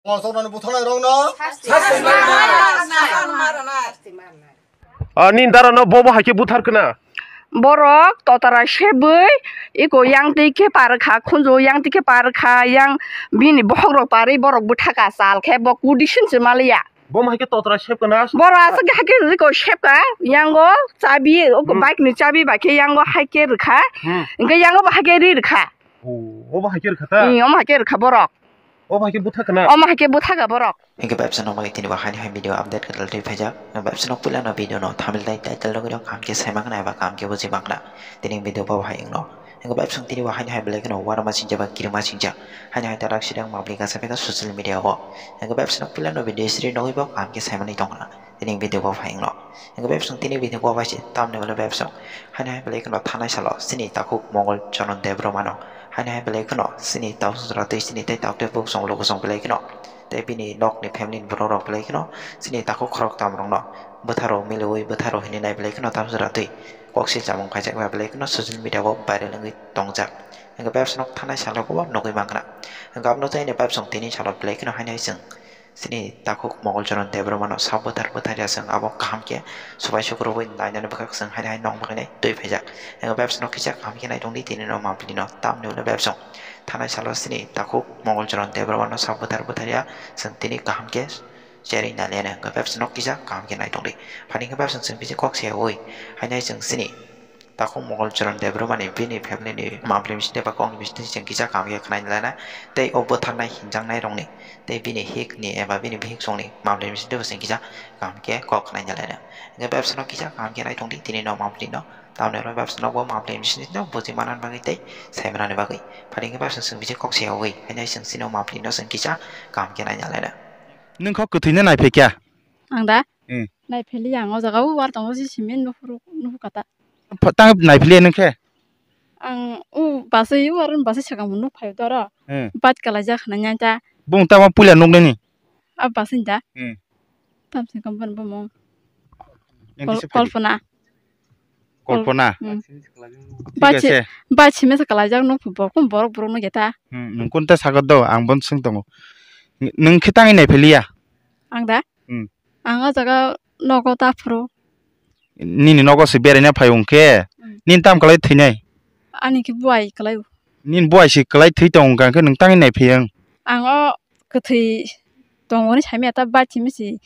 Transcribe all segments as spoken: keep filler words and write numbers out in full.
Kochormani butharnai rokno. Sasti marnai. Sasti marnai. Ah, nini dara no bo bo hai khe buthar khna. Borok totara sebwi iko yang twi khe par kha, khunju yang twi khe par kha, yang bini bokhok rok parwi borok bwtha ka chal khe bo kudi sin se maliya. Bo hai khe totara sep khna. Borok aswk hai khe riko sep ka, yango chabi, o Hmm. bike ni chabi bai khe yango hai khe rwkha, Hmm. hwnkhe yango bo hai khe ri rwkha. Oh, obo hai khe rwkha ta? Hmm, omo hai khe rwkha borok. Obo hai khe butha khna? Omo hai khe butha kha borok. Hingke bebsa no magi tini bo haini hai video update kwtal twi phaijak. Bebsa no puila no video no thumbnail tei title rok kaham khe sai mangna eba kaham khe buji mangna. Tini video bo hai wngno. Hingke bebsa tini bo haini hai belai kheno uanama singjak ba kirima singjak. Haini hai tarak sidang mabli gasa phaikha social media o. Hingke bebsa no puila no video sri nogwi bo kaham khe sai mani tongna. Tini video bo phai wngno. Hingke bebsong tini video bo bai se tamni wngkha bebsong. Haini hai belai kheno thanai salo chini takhuk Mongol Choron Debbarma no. Haini hai belai kheno chini tausong jora twi chini tei taktwi buksong lukosong belai kheno. Tei bini nokni family ni borok rok belai kheno chini takhuk khoroktham rok no bwtharo miliwi bwtharo hinwi nai belai kheno tausong jora twi kok se chamung khaijak bai belai kheno social media o viral wngwi tongjak. Hingke bebsong thanai salo bo nugwi mankha. Hingke abono tei ani bebsong tini salo belai kheno haini hai chwng Chini takhuk Mongol Choron Debbarma no sak bwthar bwthar ya chwng abo kaham khe subai sukrubui nainani bwkhak chwng haini hai nong bagwi nai twi phaijak. Abo bebsong no kisa kaham khe nai tongdi tini no mapli no tamni ulo bebsong. Thanai salo chini takhuk Mongol Choron Debbarma no sak bwthar bwthar ya chwng tini kaham khe cherwi naliya no hwnkhe bebsong no kisa kaham khe nai tongdi. Phani khe bebsong chwng bisi kok se ui haini hai chwng chini Takhuk Mongol Choron Debbarma ni bini family ni mamli bising tei ba kok ni bising twi chwng kisa kaham khe khwnai nai laina tei o bwtharnai hinjaknai rokni tei bini hik ni eba bini bihik song ni mamli bising twi bo chwng kisa kaham khe kok khwnai nai laina. Hingke bebsano kisa kaham khe nai tongdi tini no mamli no tamni oro bebsano bo mamli bising twi no buji manani bagwi tei sai manani bagwi. Phani hingke bebsano chwng bisi kok se ui haino chwng chini o mamli no chwng kisa kaham khe nai nai laina. Nwng kho kwthwino nai phai kha? Ang da? Hmm. Nai phai li ang o jaga o war tongo si simi nuhur nuhur kata. Ph-, tang naiphiliya nung khe? Ang u basai u aro basai sakang bo nuk phai doro. Hmm. Bat kalai jak hwnwi nai ta. Bung tamo puila nuk nini? A basai da. Hmm. Tam se kam ban bumung. Yang Kol-, kisa phai di. Kolpona. Kolpona. Hmm. Thik ase. Bat simi se kalai jak nuk bo kum borok borok nuk ya ta. Hmm, nung kun ta sagat do ang bon sung tongo. Nung khe tangwi naiphiliya? Ang da? Hmm. Ang o jaga nogo ta phuru. Nini nogo se beraina phai hwnkhe, hmm, nini tam kwlai thwinai? Ani khe buai kwlai o. Nini buai se kwlai thwi tong hwnkha khe nwng tangwi nai phiyang? Ang o kwthwi tongo hwnwi saimaya ta, bachimwi se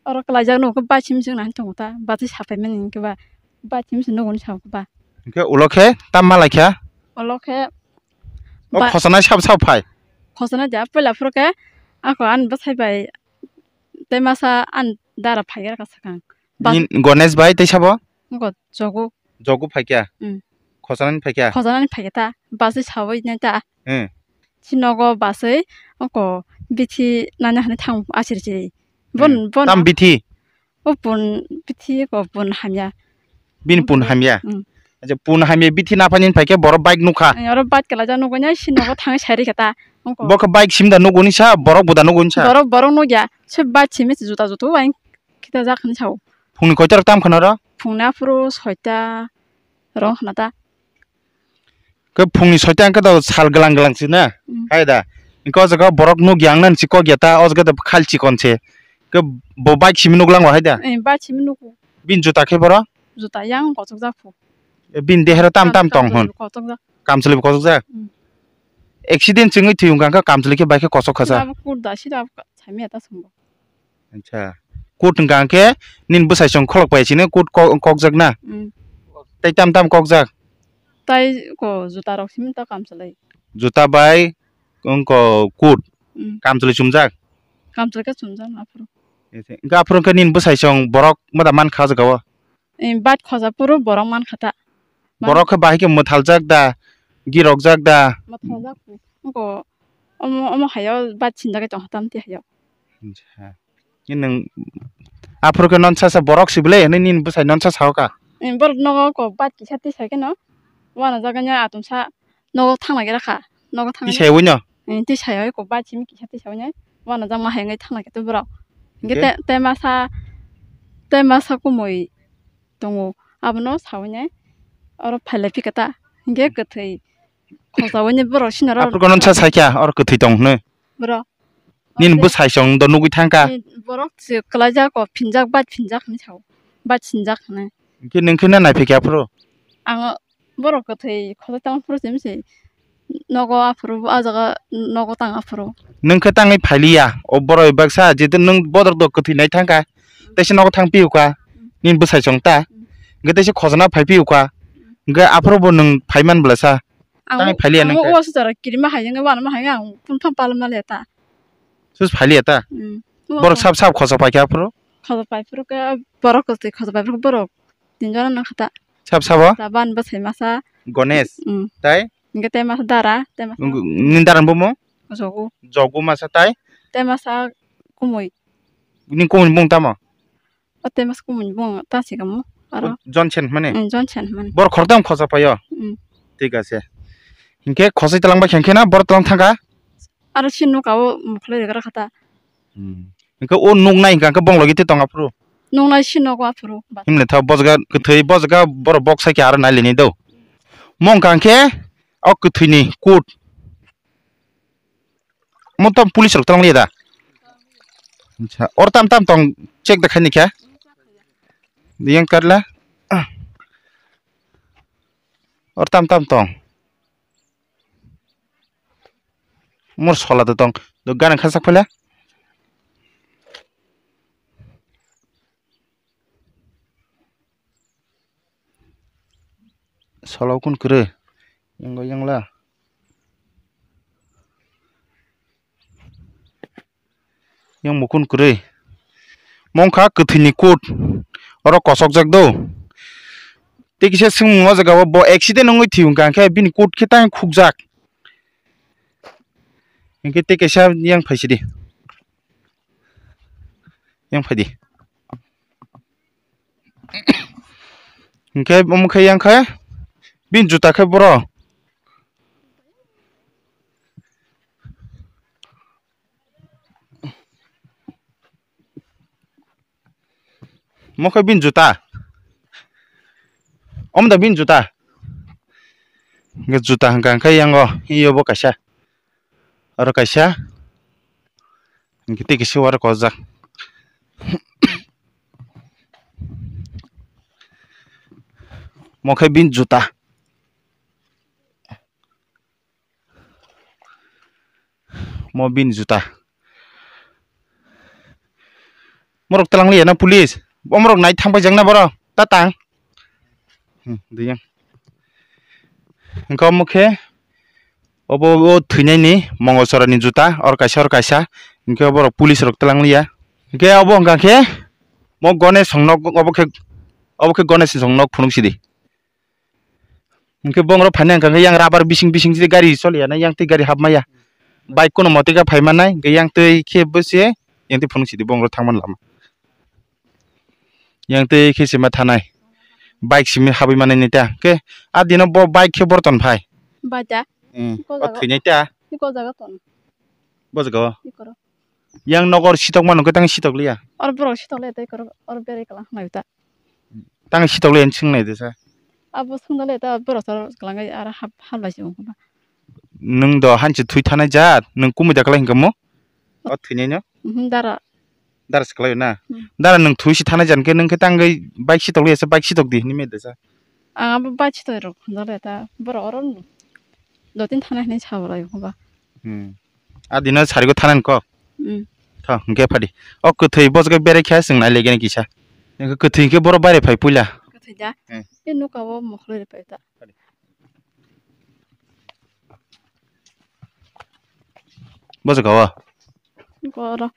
oro kwlaijak nugo, bachimwi se wngna tongo ta, bachai sapaimani hwnkhe ba, bachimwi se nugo hwnwi sao ba. Hwnkhe ulo khe tam ma lai kha? Ulo khe o ba- khosonai sabo sabo phai? Khosonai ja, puila phuru khe ako ani bwsai bai tei masa ani dara phai gra kha swkang. Ba- Nin Ganesh bai tei sabo? Ngo Jogu. Jogu phai kha? Hmm. Khosonani phai kha? Khosonani phai kha ta. Basai sawi nai ta. Hmm. Si nogo basai oko bithi nana hwnwi thang asiri chiri. Bon, hmm, bon. Tam bithi? O pun bithi ko pun hamya. Bini pun hamya? Hmm. Acha, pun hamya bithi na phani phai khe borok bike nukha? Ang oro bike kala ja nugwi nai si nogo thangwi sai ri kha ta. Oko. Bo khe bike sim da nuguni sa, borok bo da nuguni sa? Borok, borok nugya. Se bike simi se juta juta wai. Kita jak hwnwi sao. Phungni koita rok tam khna ro? Phungni aphuru soita rok hwna ta. Khe phungni soita hwnkhe do sal glang glang se na? Mm. Hai da. Hwnkhe o jaga borok nuk yang nani se kok ya ta, o jaga do khal chikon se. Khe bo bike simi nuk lango hai da? Eh, bike simi nugo. Bini juta khe boro? Juta yang kochok jak phu. Eh, bini dehero tam tam tong hwn? Kochok jak. Kamchwlwi bo kochok jak? Mm. Accident chwngwi thwi hwnkha khe kamchwlwi khe bai khe kochok kha sa? Abo kur da sida abo samya ta swngo. Acha. Kut hwnkha hwnkhe nini bwsai chwng kholok pai sini kut ko-, kokjak na? Mm. Tei tam tam kokjak? Tai ko juta rok simi ta kamchwlwi. Juta bai wngko kut? Mm. Kamchwlwi chumjak? Kamchwlwi khe chumjak na aphuru. Hwnkhe aphuru hwnkhe nini bwsai chwng borok ma da man kha o jaga o? Eh, bat khoja phuru borok man kha ta. Borok khe bahai khe mwthaljak da, girokjak da? Mwthaljak. Wngko omo, omo hayo bat sinjagwi tongkha tamtwi hayo. Acha. Nwng aphuru khe non sasa borok si bwle hwnwi nini bwsai non sa sao kha? Eh, borok nogo ko bat kisa tisai kheno. Uanajagani atomsa nogo thangna gira kha. Nogo thangna. Tisai wino? Eh, tisai oi ko bat simi kisa tisai wino. Uanajak ma hai wngwi thangna khe borok. Hingke? Hingke te, te masa, te masa kumui tongo. Abono sawinai oro phailai phikha ta. Hingke kwthwi khosawi ni borok sinaro. Aphuru kono sa saikha oro kwthwi tong hwnwi. Boro. Nini bwsai chwng do nugwi thangkha. Borok se kwlaijak o phinjak, bat phinjak hinwi sao. Bat sinjak hinwi. Hwnkhe nwng khe na naiphikya aphuru? Ang borok kwthwi khosai tang phuru simi se nogo aphuru, o jaga nogo tang aphuru. Nwng khe tangwi phailiya, o borok baksa jeto nwng bodorok do kwthwi nai thangkha, teisa nogo thang phiyokha, nini bwsai chwng ta, hwnkhe teisa khojana phai phiyokha, hwnkhe aphuru bo nwng phai man bwlasa. Ang tangwi phailiya ang nwng khe. O sujara kirima hai wngwi wanama hai ang phunphang palma le ta. Sus phailiya ta? Hmm. Borok sab sab khosa paikha aphuru? Khosa paiphuru khe borok kwtwi khosa paiphuru borok tinjon nang kha ta. Sab sabo? Ta ban bwsai masa. Ganesh. Hmm. Tai? Hwnkhe tai masa Dara, tai masa. Nini Dara ni bumung? Jogu. Jogu masa tai? Tai masa Kumui. Nini Kumui ni bumung tamo? O tai masa Kumui ni bumung ta sikamo. Aro. O Johnson mane? Hmm, Johnson mane. Borok khorokdam khosa paio? Hmm. Thik ase. Hwnkhe khosai twlang bai khe na borok twlang thangkha? Aro si nokao mokhlai rwgra kha ta. Hmm. Hwnkhe o nuknai hwnkha khe bonglogi twi tong aphuru. Nuknai si nogo aphuru. Himle tha bojga kwthwi bojga borok bok sai khe aro nai lini do. Mo hwnkha khe o kwthwini coat. Mo tamo police rok twlang liya da? Acha, or tam tam tong check da khaini khe. Yang karla. Or tam tam tong. Mor sola da tong. Do gana khasak phela. Sola kun kwrwi. Yang go yang la. Yang mukun kwrwi. Mongkha kwthwini coat. Oro kosokjak do. Tei kisa swngmung o jaga o bo accident wngwi thwi hwnkha khe bini coat khe tang khukjak. Hinkhe tei kaisa yang phaisidi. Yang phaidi. Hinkhe omo khe yang khe bini juta khe boro. Mo khe bini juta. Omo da bini juta. Hwnkhe juta hwnkha hwnkhe yango, iyo bo kaisa. Aro kaisa. Hwnkhe tei kisa aro kojak. Mo khe bini juta. Mo bini juta. Morok twlang liya na police. Omorok nai thang paijak na boro. Ta tang. Hmm, diyang. Hwnkhe omo khe obo o thwinai ni Mongol Chorani juta. Or kaisa, or kaisa. Hwnkhe borok police rok twlang liya. Hwnkhe obo hwnkha khe mo Ganesh song nok obo khe, obo khe Ganesh song nok phunuk sidi. Hwnkhe bongro phani hwnkha khe yang rubber bising bising se gari choliya na yang twi gari hapmaya. Bike kono motwi khe phaimanai hwnkhe yang twi khe bwse yang twi phunuk sidi bongro thangmani lama. Yang twi khe sima thanai. Bike simi habwi manai ni ta. Khe a dino bo bike khe boro ton phai. Bai ta. Hmm. Iko o jaga. Thwinai ta. Iko jaga ton. Bo jaga o. Iko ro. Yang nokor sitok mano khe tang sitok liya. Or borok sitok liya tei korok or berai kala hanglai ta. Tang sitok liya swng nai de sa. Abo swngna liya ta borok sor kala ngai ara hap hap lai se ungkha. Nwng do hanchi thui thanai jat nwng kumui da kala hinkha mo. O thwinai no. Mhm, dara. Dara se kala na. Hmm. Dara nwng thui si thanai jan khe nwng khe tangwi bike sitok liya sa bike sitok di hinwi me de sa. Ang abo bike sitok rok hwnja liya ta borok oro no. Dotin thanai hinwi sa bo lai ungkha ba. Hmm. A dino sarigo thanan kok. Hmm. Tho, hwnkhe phadi. O kwthwi bojagwi berai kha chwng nai legeni kisa. Hwnkhe kwthwi hwnkhe borok baire phai puila. Kwthwi da? Hmm. E nuka o mokhloi rw phai ta. Bojagao? Nuka oro.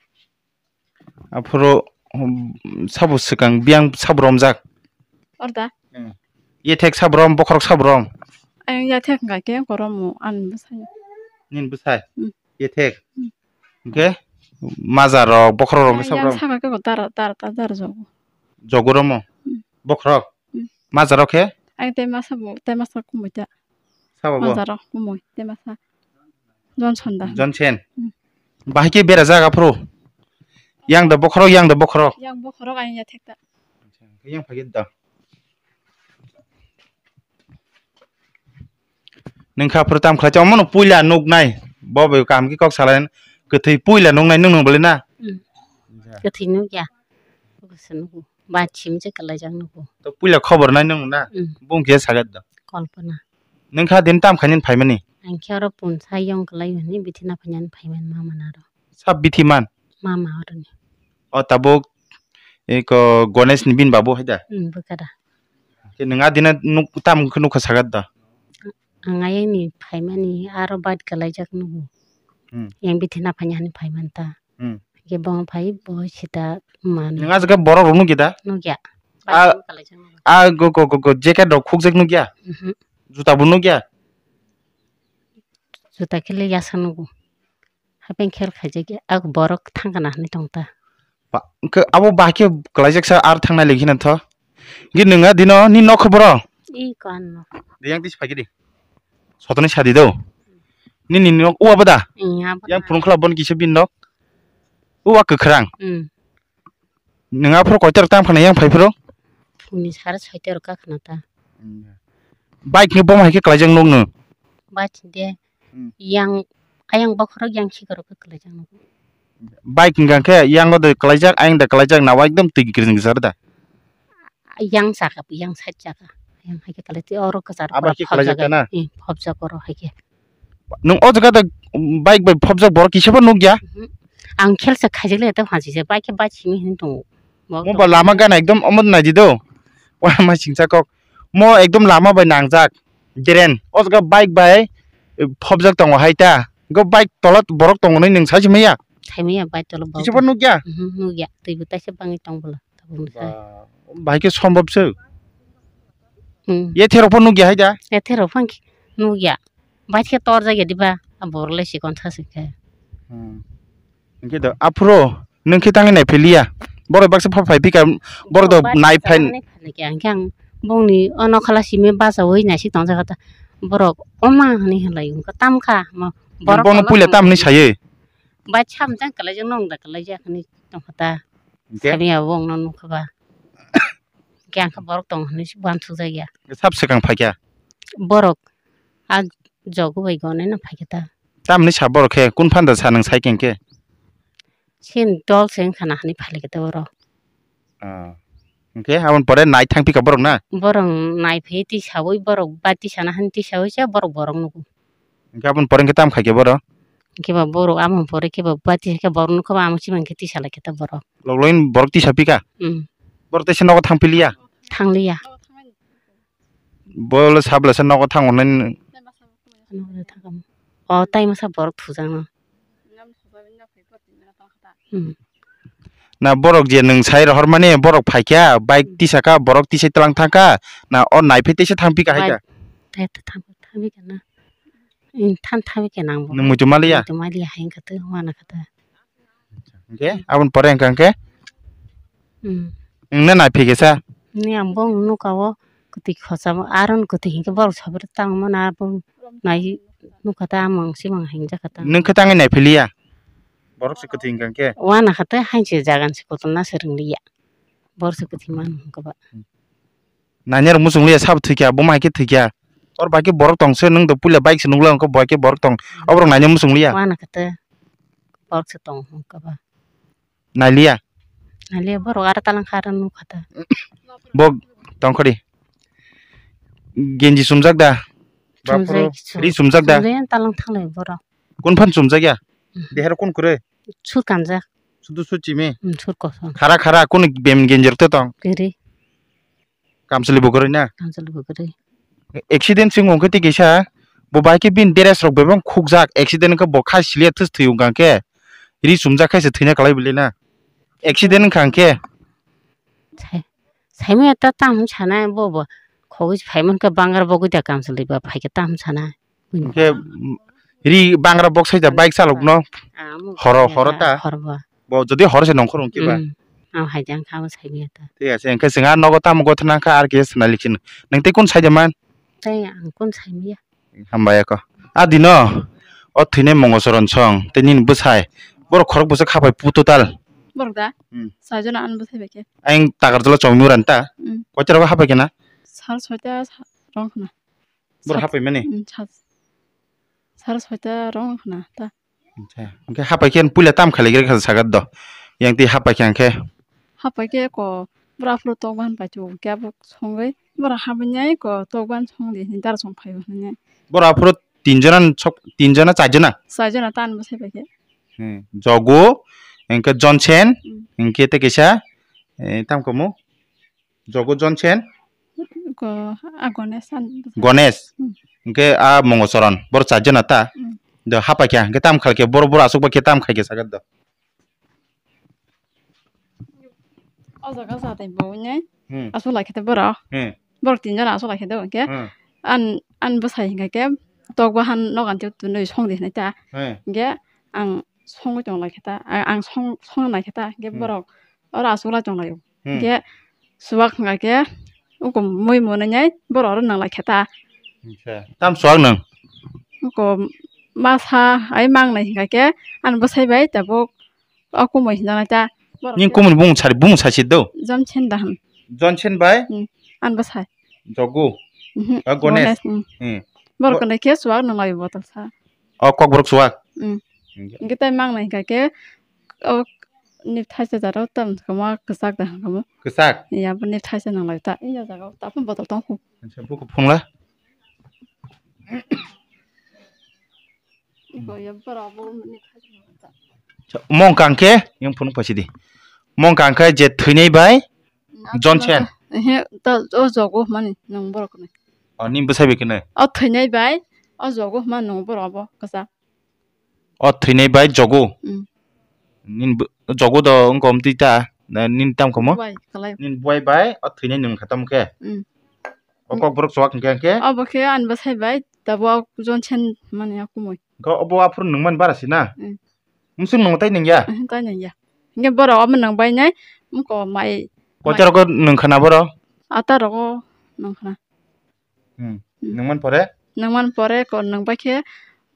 Aphuru, um, sabo swkang biyang sabo romjak. Orda? Hmm. Yethek sabo rom, bokhorok sabo rom. Ayang yethek hwnkha khe korom mu, ani bwsai. Nini bwsai? Hmm. Yethek? Hmm. Hwnkhe maja rok, bokhorok rok hwnkhe sabo rom? Saka khe dara, dara, ta dara jogo. Jogo romo? Hmm. Bokhorok? Hmm. Maja rok khe? Ayang tei masa bo, tei masa kumui ta. Sabo bo? Maja rok kumui, tei masa. Johnson da. Johnson. Hmm. Bahai khe bera jaga phuru. Yang da bokhorok, yang da bokhorok. Yang bokhorok ayang ya thek ta. Yang phai da. Nung kha phuru tam khlai chong mano puila nuk nai. Bo bo kam ki kok salai. Kwthwi puila nuknai nwng nung bwlwi na? Hmm. Kwthwi nukya. Bwsa nugo. Ba chimse kwlaijak nugo. To puila khobor nai nwng na? Hmm. Bung khe sagat do. Kalpana. Nwng kha din tam khaini phaimani? Ang khe oro punsa yong kwlai hwnwi bithi na phainani phaiman mama naro. Sab bithi man? Mama oroni. O tabuk eko Ganesh ni bini babu hai da? Hmm, bwkha da. Khe nwng adina nuk tam khe nukha sagat da? Ang ayang ni phaimani aro bike kwlaijak nugo. Hmm. Yang bithi na phainani phaiman ta. Hmm. Khe bong phai bo sita mani. Nwng ajak borok rok nukya da? Nukya. A, bike kwlaijak nugo. A go go go go jacket rok khukjak nukya? Mhm. Juta bo nukya? Juta khe le yasa nugo. Hapeng khel khaijak ya, ak borok thang kana hinwi tong ta. Ba, hwnkhe abo bahai khe kwlaijak sa ar thangnai lagi hinwi tho. Hwnkhe nwng a dino ni nokho boro? I ko anno. De yang tisi phaikhe di. Sotoni sadi do. Nini nok uwa bada? Iya, bada. Yang phunukla bon kisa bin nok. Uwa kwkhrang. Hmm. Nwng aphuru koitor tam khna yang phai phuru? Phungni sara soitor ka khna ta. Bike ni boma hai khe kwlaijak nukno? Bike de. Hmm. Yang, ayang bokhorok yang khikorok khe kwlaijak nugo. Bike hwnkha khe yang de kwlaijak, ayang de kwlaijak, nawa ekdom twi kwrwng kwchar da. Yang saka, yang side saka. Yang hai khe kwlai twi oro kwchar. Abo pura khe kwlaijak phobjak ta na? Eh, phobjak oro hai khe. Nwng o jaga de bike bai phobjak borok kisa bo nukya? Mhm. Ang khel se khaijak le ta phansi se bike khe bike simi hin tongo. Mo ba lama gana ekdom omo nai di do. Wa ma singsa kok. Mo ekdom lama bai nangjak. Dren. O jaga bike bai, eh, phobjak tongo hai ta. Go bike tola borok tongo nai nwng sai se maya. Sai maya bike tola borok. Kisa bo nukya? Mhm, nukya. Twi bo taisa bangwi tong bwla. Tabuk ni sai. Ba, bahai khe sombab se. Hmm. Ye therok pho nukya hai da? Ye therok pho nukya. Bike khe torjak ya diba? A borok le sikon sa se khe. Hmm. Hwnkhe do, aphuru nwng khe tangwi nai philiya. Borok baksa pha phai phika, borok do nai phai. Hwnkhe ang bongni o nokhala simi bachaui naisik tongjak kha ta. Borok oma hwnwi hwnlai wngkha, tamkha mo. Borok bono puila tam hwnwi saye? Bai samjak kwlaijak, nwng da kwlaijak hwnwi tongkha ta. Hwnkhe? Sabi abo wngno nukha ba. Hwnkhe ang khe borok tong hwnwi uansukjak ya. Sab swkang phaikha? Borok a jogo bai gonai no phaikha ta. Tamni sa borok khe kun phanda sa nwng sai khe hwnkhe? Sin dol se wngkha na hwnwi phailaikha ta borok. Ah. Hwnkhe aboni pore nai thang phika borok na? Borok nai phai twi saui borok bai twi sana hwnwi twi saui se borok borok nugo. Hwnkhe aboni pore hwnkhe tamo khaikhe borok? Hwnkhe ba borok amo pore khe ba bati khe borok nukha ba amo chimang khe tisa lai khe ta borok. Lok lok borok tisa pika? Hmm. Borok teisa nogo thang piliya? Thang liya. Bole sabla se nogo thang hwnwi. O tai masa borok thujak no. Hmm. Na borok je nwng sai rohor mani borok phaikha bike tisa kha borok tisai tlang thangkha na o naiphai teisa thang pika hai kha? Bike tai thang thang pika na. Than thawi khe nang bo. Nwng muitu maliya? Muitu maliya hai wngkha twi wana kha twi. Hwnkhe aboni pore hwnkha hwnkhe? Hmm. Nwng na nai phikhe sa? Ni ang bo nukha o kwtwi khochamo aron kwtwi hinkhe borok sabri tangmani abo nai nukha ta amang simang hinjakha ta. Nwng khe tangwi nai philiya? Borok se kwtwi hwnkha hwnkhe? Wana kha twi hainse jagan se kotorna se rwngliya. Borok se kwtwi mano hwnkhe ba. Nanya rok muchung liya sabo thwikya, buma hai khe thwikya. Or bai khe borok tong se, nwng do puila bike se nukla, wngkha bai khe borok tong. Oborok nanya muchung liya. Wana khe te borok se tong hwnkha ba. Nai liya? Nai liya, borok aro talang kha aro nukha ta. Bo tong khori. Genji sumjak da? Bapro, sumjak, ri sumjak da? Sumjak talang thanglai borok. Kun phan sumjak ya? Mhm. Dehero kun kure? Sur kanjak. Sudu sur chimi? Hmm, sur kosom. Khara khara kun bem genji rok te tong? Kiri. Kamchwlwi bo kwrwi na? Kamchwlwi bo kwrwi. Accident se wngkha tei kaisa, bo bai khe bini dress rok bebak khukjak, accident wngkha bo kha siliya thwis thwi wngkha khe, ri chumjak khe se thwina kwlai bwlai na. Accident wngkha hwnkhe. Sai, saimaya ta tamo sanai bo bo khogwi phaimankha bangra bogwi da kamchwlwi ba phaikhe tamo sanai. Hwnkhe, mm, ri bangra bok saida bike chalokno horo, horo ta? Horo ba. Bo jodi horo se nongkhor wngkhe ba? Mm. Ang hai jang kha, ang saimaya ta. Thik ase, hwnkhe chwng a nogo tamo gothna kha, ar kisa swnali khe nwng tei kun saida man? Tei ang kun saimaya. Hambai ako. A dino, o thwinai Mongosoron song, tei nini bwsai. Borok khorok bwswk khapai pu total? Borok da? Hmm. Saijona ani bwsai bai khe. Ayang Takarjala chongmura ta? Hmm. Koita rogo hapai khe na? Sal soita sa-, rong khna. Bor hapai mani? Mm, sa-, sara soita rong khna ta. Acha. Hwnkhe hapai khe puila tam khailaigrikha sagat do. Yang twi hapai khe hwnkhe. Hapai khe ko bwrok aphuru tokban pai tu khe abo songwi bwrok habai nai ko tokban song di hinwi dara song phaio hinwi. Bwrok aphuru tinjona sok, tinjona charjona? Charjona tan bwsai bai khe. Hmm. Jogo, hwnkhe Jonsen, Hmm. hwnkhe tei kaisa, eh, tam komo? Jogo Jonsen? Ko, a Ganesh an. Ganesh? Hmm. Hwnkhe a Mongochoron, bwrok charjona ta? Hmm. Do hapai khe, hwnkhe tam khaikhe, bwrok, bwrok aswk bai khe tam khaikhe sagat do. O jaga sa tei bo ne. Hmm. Aswk lai khe te borok. Hmm. Borok tinjon aswk lai khe de hwnkhe. Hmm. An, an bwsai hwnkhe tok bahan nogan tei twnwi song di hinwi ta. Hmm. Hwnkhe ang songwi tong lai khe ta. A-, ang song, song nai khe ta. Hwnkhe Hmm. borok oro aswk lai tong lai o. Hmm. Hwnkhe chuwak hwnkhe ukum mui mwnwi nai borok oro nang lai khe ta. Acha. Tam chuwak nwng? Ukum masa ai mang nai hwnkhe an bwsai bai tabuk O kumui hinjanai ta. Borok Ning ke kumui bung sari, bung sasi do. Jonsen da hwn. Jonsen bai? Hmm. An bwsai. Jogu. Mhm. A Ganesh. Ganesh, hmm. Hmm. Borok Bo- kwnwi khe chuwak nung laio botol sa. O kokborok chuwak? Hmm. Hmm. Hwnkhe tai mang nai hwnkha khe o ni thaisa jaro tam kamo kwchak da hwn kamo. Kwchak? Ya bo ni thaisa nung lai ta. Iya jaga o ta phun botol tong khu. Acha, buku phungla. Iko ya borok bo ni thaisa nung lai ta. Mong kang khe yang phunuk phaisi di. Mong kang khe je thwinai bai Jonsen. Ehe, ta o jogo mani nung borok ni. O ni bwsai bai kene. O thwinai bai o jogo ma nung borok bo kwchak. O thwinai bai jogo. Mm. Nin bo-, jogo do wngkom twi ta, na nin tam komo? Buai kalai. Nin buai bai o thwinai nung kha tamo khe. Mm. O kokborok chuwak hwnkhe hwnkhe. Obo khe ani bwsai bai tabuk Jonsen mani a kumui. Hwnkhe obo aphuru nung mani bara si na? Mm. Mswk nung tai nung ya? Mhm, tai nung ya. Hwnkhe borok omo nung bai nai wngko mai. Koita rogo nung khana borok? Ata rogo nung khana. Hmm. Hmm. Nung man pore? Nung man pore ko nung bai khe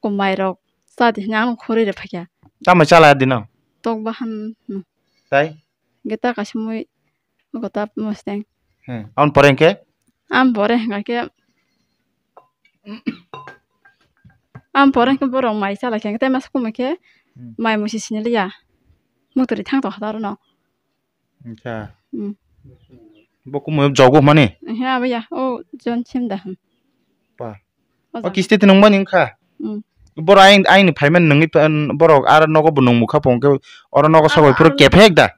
ko mai rok cha di hwnwi ang khorwi rw phaikha. Tamo chala dino? Tok bahan no. Tai? Hwnkhe ta kaisa mui ko ta mustang. Hmm. Am pore hwnkhe? Am pore hwnkhe Am pore hwnkhe borok mai chala khe, hwnkhe tai masa kumui khe Hmm. mai musi siniliya. Muktori thang tong kha ta aro no. Acha. Hmm. Bo kumui jogo mani? Ehe, abo ya, o Jonsen da hwn. Pa. O O jaga. Kisti tinung mani wngkha? Hmm. Borok ayang, ayang ni phaimani nungwi pa-, borok aro nogo bo nung mukha pong khe oro nogo Aro, sabai phuru aro kephek da?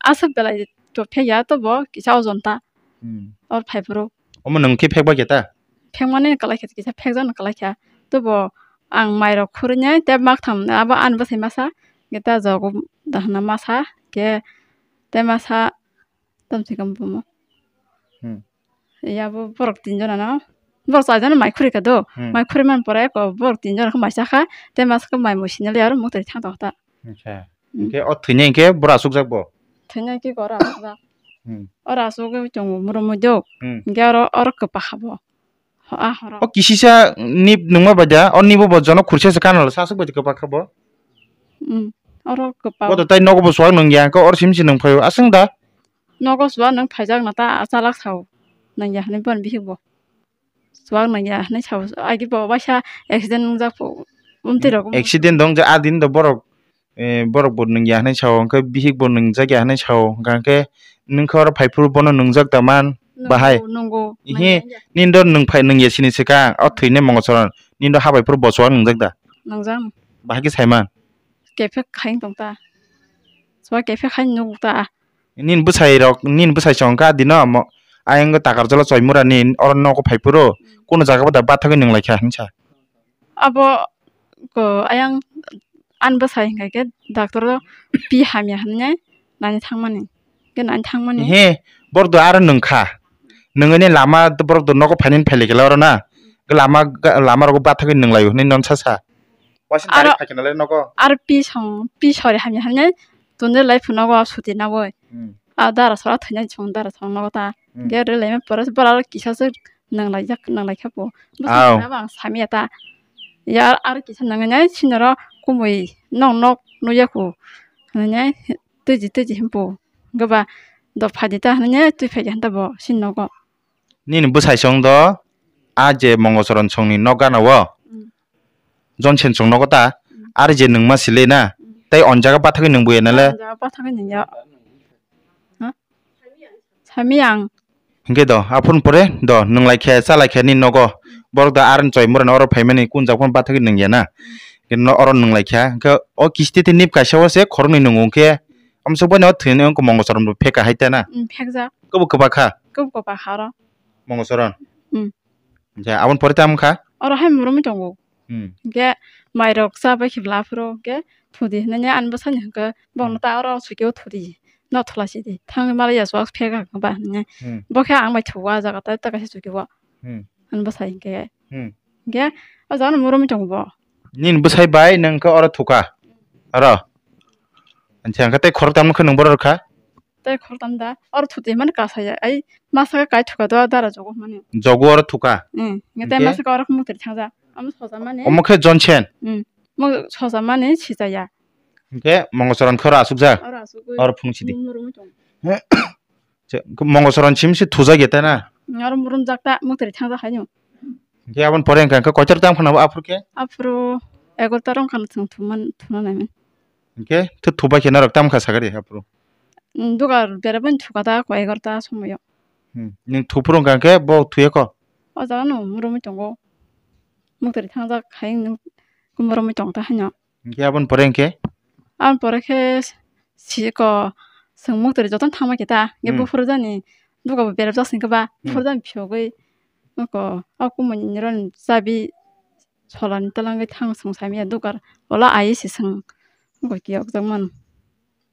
Aswk belai to phek ya, to bo kisa ojon ta. Hmm. Or phai phuru. Omo nung khe phek bai khe ta? Phek mani kwlai khe kisa phek jani kwlai kha. To bo ang mai rok khurui nai tei mak tham abo ani bwsai masa khe ta jogo dahna masa khe tei masa Tamsi kam bumo. Hmm. Ya bo borok tinjon ano. Borok chajon mai khuri ka do. Hmm. Mai khuri man pore ko borok tinjon ko mai cha kha. Te mas ko mai musi nali aro muktai thang tong ta. Acha. Hmm. Hingke o thwinai hingke bora asukjak bo? Thwinai ke gora asukjak. Hmm. Ora asuk tongo muro mui do. Hmm. Hingke oro, oro kwpa kha bo. Ho, a horo. O kisisa nip nungma baja, o nibo bo jono khursa se kanalo sa asuk baja kwpa kha bo. Hmm. Oro kwpa. Bo to tai nogo bo suak nung ya, ko or sim si nung phaio asung da. Nogo suak nung phaijak na ta, a chalak sao. Nang ya hwnwi bon bihik bo. Suak nang ya hwnwi sao. Agi bo waisa accident nungjak pho. Umti rok. Accident dong je a din do borok, eh, borok bo nung ya hwnwi sao, hwnkhe bihik bo nungjak ya hwnwi sao, hwnkha hwnkhe nung khe oro phai phuru bono nungjak da man, bahai. Nungo, nungo. Ihi, nang ya. Nini do nung phai nung ya sini swkang, o thwinai mongo soron. Nini do habai phuru bo suak nungjak da? Nungjak. Bahai khe sai man? Kephek khai tong ta. Suak kephek khai nuk ta. Nini bwsai rok, nini bwsai chong kha dino mo-, ayang takarjala choimura ni oro nogo phai phuru. Hmm. Kuno jaga bo da bathagwi nung lai kha hinsa. Abo ko ayang ani bwsai hingka khe doctor o pi hamya hinwi nani thangmani. Khe nani thangmani. He, borok do aro nung kha. Nungwi ni lama borok do nogo phainani phailai khe oro na. Lama, lama rogo bathagwi nung lai hinwi non sa sa. Waisa aro direct phai khe nalai nogo. Aro pi song, pi sori hamya hinwi tongde lai phuru nogo suti na boi. Hmm. A dara sora thwinai song dara song nogo ta. Hmm. Ge rwlai ma pore bora aro kisa se nang lai jak, nang lai kha po. Bwswk Aw. Khna bang sami ya ta. Ya aro kisa nang nai sinoro kumui nok nok nuya ku. Nai tuji tuji him po. Gaba do phadi ta nai twi phai han ta bo sin nogo. Nini bwsai song do a je mongosoron song ni nok gana o. Hmm. Jonsen song nogo ta. Hmm. Ari je nwng ma sile na. Tei on jaga bathagwi nwng buya nale. Jaga bathagwi nwng ya. Ha? Sami ang. Hingke do, aphun pore do, nwng lai khe, cha lai khe ni nogo. Borok da aron choi mura oro phaimani kun jak phano bathagwi nwng ya na. Hingke no oro nwng lai khe. Hingke o kisti te nip kaisa o se khoroknwi nwng hingke. Amsok bai no thwini wngkha Mongosoron bo pheka hai ta na. Mm, phekjak. Kobo kwbakha. Kobo kwbakha oro. Mongosoron. Mm. Hingke aboni pore tamo kha? Oro hai murumwi tongo. Hmm. Hingke mairok cha bai khibla aphuru hingke thudi hinui ani bwsai ni hingke bongno Hmm. ta oro sukeo thudi. No thola sidi. Thangwi malaya swk phek hwnkhe ba hinui. Hmm. Bo khe ang bai thugo ah jaga tai ta kaisa sukeo. Hmm. Ani bwsai hingke. Hmm. Hingke o jaga no murumwi tongo bo. Nini bwsai bai nwng khe oro thuka? Oro? Acha hingke tei khorok tamo khe nwng borok rwkha? Tei khoroktham da. Oro thuti mani kasaya. Ai masa khe kai thuka do dara jogo mani. Jogo oro thuka. Hmm. Nge tei Hingke? Masa khe oro mukti thangja. Amo soja mani. Omo khe Johnson. Hmm. Mo soja mani sijaya. Hingke Mongosoron khe oro asukjak. Oro asuk. Oro phung sidi. Murumwi tong. Che, Mongosoron sim si thujak ya ta na. Hmm, oro murum jak ta mukti thangja haino. Hingke abon pore hingka hingke koitor tam khana aphuru khe? Aphuru egarota rong khana thung thuman thuna naiman. Hingke thu thubai khe norok tam kha sagari aphuru. Mm, dugar berabani thuka da ko egarota somoyo. Hmm. Ning thuphuru hingka khe bo thuya kho? O jaga no murumwi tongo. Mukti thangjak hai nwng murumwi tong ta haino. Hingke aboni pore hingke? Aboni pore khe si ko swng mukti jotono thangma khe ta. Hingke Hmm. Buphuru jani dugar bo berajak singkhe ba Hmm. Buphuru jani phiyogwi ko o kumui ni ron chabi Solani twlangwi thang swng saimaya dugar. Ola ai se swng goi kiyok jak mano.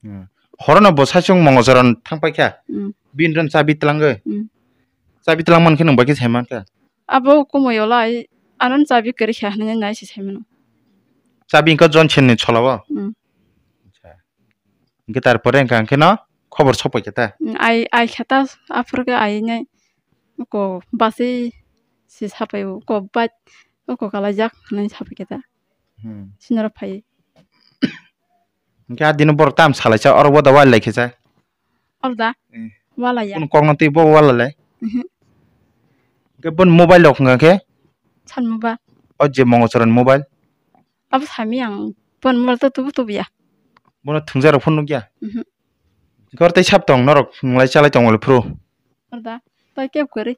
Hmm. Horono bo saichung Mongosoron thang paikha. Hmm. Bini ron chabi twlangwi. Hmm. Chabi twlang mankhe nwng bai khe sai mankha. Abo kumui ola ai anon chabi kwrwi kha hinwi nai se sai mano. Chabi wngkha Johnson ni cholao. Hmm. Acha. Hingke tarpore hingka hingke no khobor sok paikha ta. Hmm, ai, ai kha ta aphuru khe ai nai. Oko basui si sapai o, oko bike oko kalaijak hinui sapai khe ta. Hmm. Sinoro phai. Hingke a dino borok tam salaisa oro bo da wal lai khe sa. Oro da? Eh. Wala ya. Kunu kokno twi bo wala lai. Mhm. Hingke bon mobile rok hingka khe? San mobile. O je Mongosoron mobile. Abo sami ang bon mobile to tubu tubu ya. Bono thwngjakrok phano nukya? Mhm. Hingke oro tei sab tong norok nwng lai chalai tong wal phuru. Arda, tai kep kwrwi.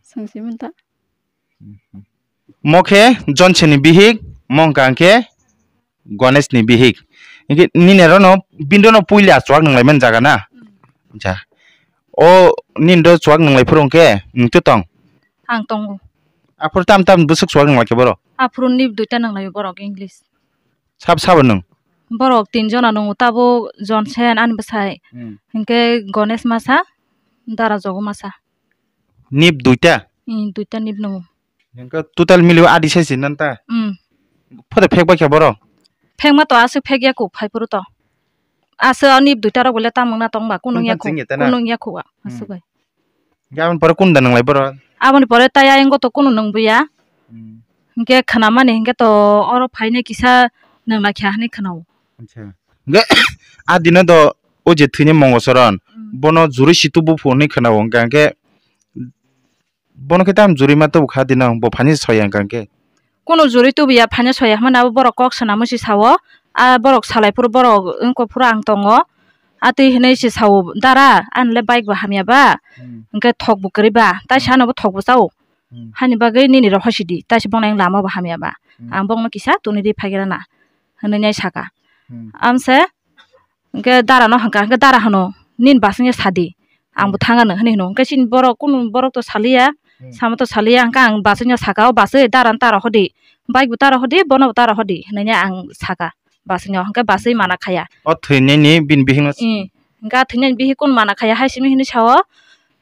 Swng si manta. Mo khe Johnson ni bihik, mo hwnka hwnkhe Ganesh ni bihik. Hingke nini aro no, bini ro no puila chuwak nwng lai mani jaga na? Acha. O nini ro chuwak nwng lai phuru hwnkhe, nwng twi tong? Ang tongo. Aphuru tam tam bwswk chuwak nwng lai khe borok? Aphuru nip duita nwng lai borok English. Sab sabo nwng? Borok tin jona nungo, tabuk Johnson ani bwsai. Hmm. Hinkhe Ganesh masa, Dara Jogo masa. Nip duita? Hmm, duita nip nungo. Hinkhe total miliwi adi sai se nan ta? Hmm. Photo phek bai kha borok? Phek ma to aswk phek ya kuk phai phuru to. Aswk o nip duita rok bole tamung na tong ba kunung ya kuk, kunung ya kuk. Hmm. Aswk bai. Hinkhe aboni pore kunu da nwnglai borok? Aboni pore tai ayang goto kunu nwngbuya. Hmm. Hinkhe khwnamani hinkhe to oro phainai kisa nwnglaikha hinwi khwnao. Acha. Hinkhe a dino do o je thwini Mongosoron, hmm, bono juri si tubu phu hinwi khwnao, hinkhe, hinkhe bono khe tamo juri ma tubu kha dino bo phaini soya hinkhe. Kunu juri tubuya phaino soya hwnmani abo borok kok swnamwi se sao. A borok salai phuru borok wngkha phuru ang tongo. A twi hinwi se sao, "Dara, ani le bike bo hamya ba, hmm, hinkhe thok bo kwrwi ba, taisa, hmm, ano bo thok bo chao. Hmm. Hani bagwi nini rok hosi di, taisa bono lama bo hamya ba. Hmm. Ang bokno kisa tuni di phai rana," hinwi nai saka. Hmm. Amse Hinkhe dara no hwnkha, hinkhe dara hwno, "Nini basingya sadi, ang bo, hmm, thangano," hinwi hwno. Hinkhe chini borok, kunu borok to saliya, hmm, samo to saliya, hinkhe ang basingno saka, "O basing, dara no ta rohordi, bike bo ta rohordi, bono bo ta rohordi," hinwi ang saka basingno, hinkhe basing mana khaya. O thwinani bini bihikno. Ih, hinkhe a thwinani bihik kunu mana khaya hai simi hinwi sao,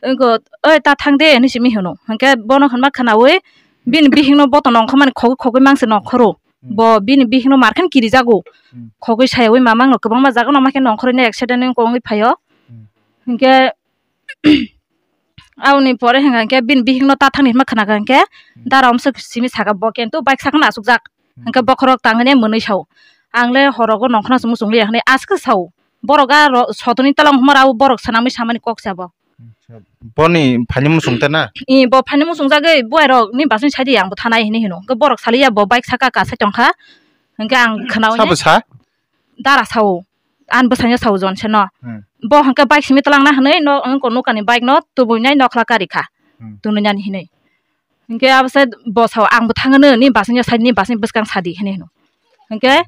"Oi, ta thang de," hinwi simi hwno. Hinkhe bono hwnma khwnawi bini bihikno boto nongkhormani khogwi khogwi mangse nongkhoro. Hmm. Bo bini bihikno markhen kirijago. Hmm. Khogwi sayawi mamangno kwbangma jaga no makhe nongkhorwi accident wngwi phaio. Hmm. Hinkhe aboni pore hinkha hinkhe bini bihikno ta thangni hwnma khwnakha hinkhe, hmm, dara omsok simi saka bo kento bike sakno achukjak. Hmm. Hinkhe bokhorok tangwi mwnwi sao. Ang le horogo nongkhorna muchung liya hinwi askhe sao. Borok a ro-, sotoni tolong humor abo borok swnamwi samani kok se abo. Acha, boni phaini muchung ta na? Ih, bo phaini muchung jagwi buai rok ni basing sai di ang bo thanai hinwi hino. Hwnkhe borok saliya bo bike saka kasai tongkha. Hwnkhe ang khwnaui Sabo sa? Dara sao, ani bwsaino sao Jonsen no. Hmm. Bo hwnkhe bike simi twlangna hwnwi no, wngko nukani bike no tubuinai nokhla karikha. Hmm. Tunui nani hwnwi. Hwnkhe abo se bo sao, "Ang bo thangano, ni basingno sadi, ni basing bwskang sadi," hwnwi hwno. Hwnkhe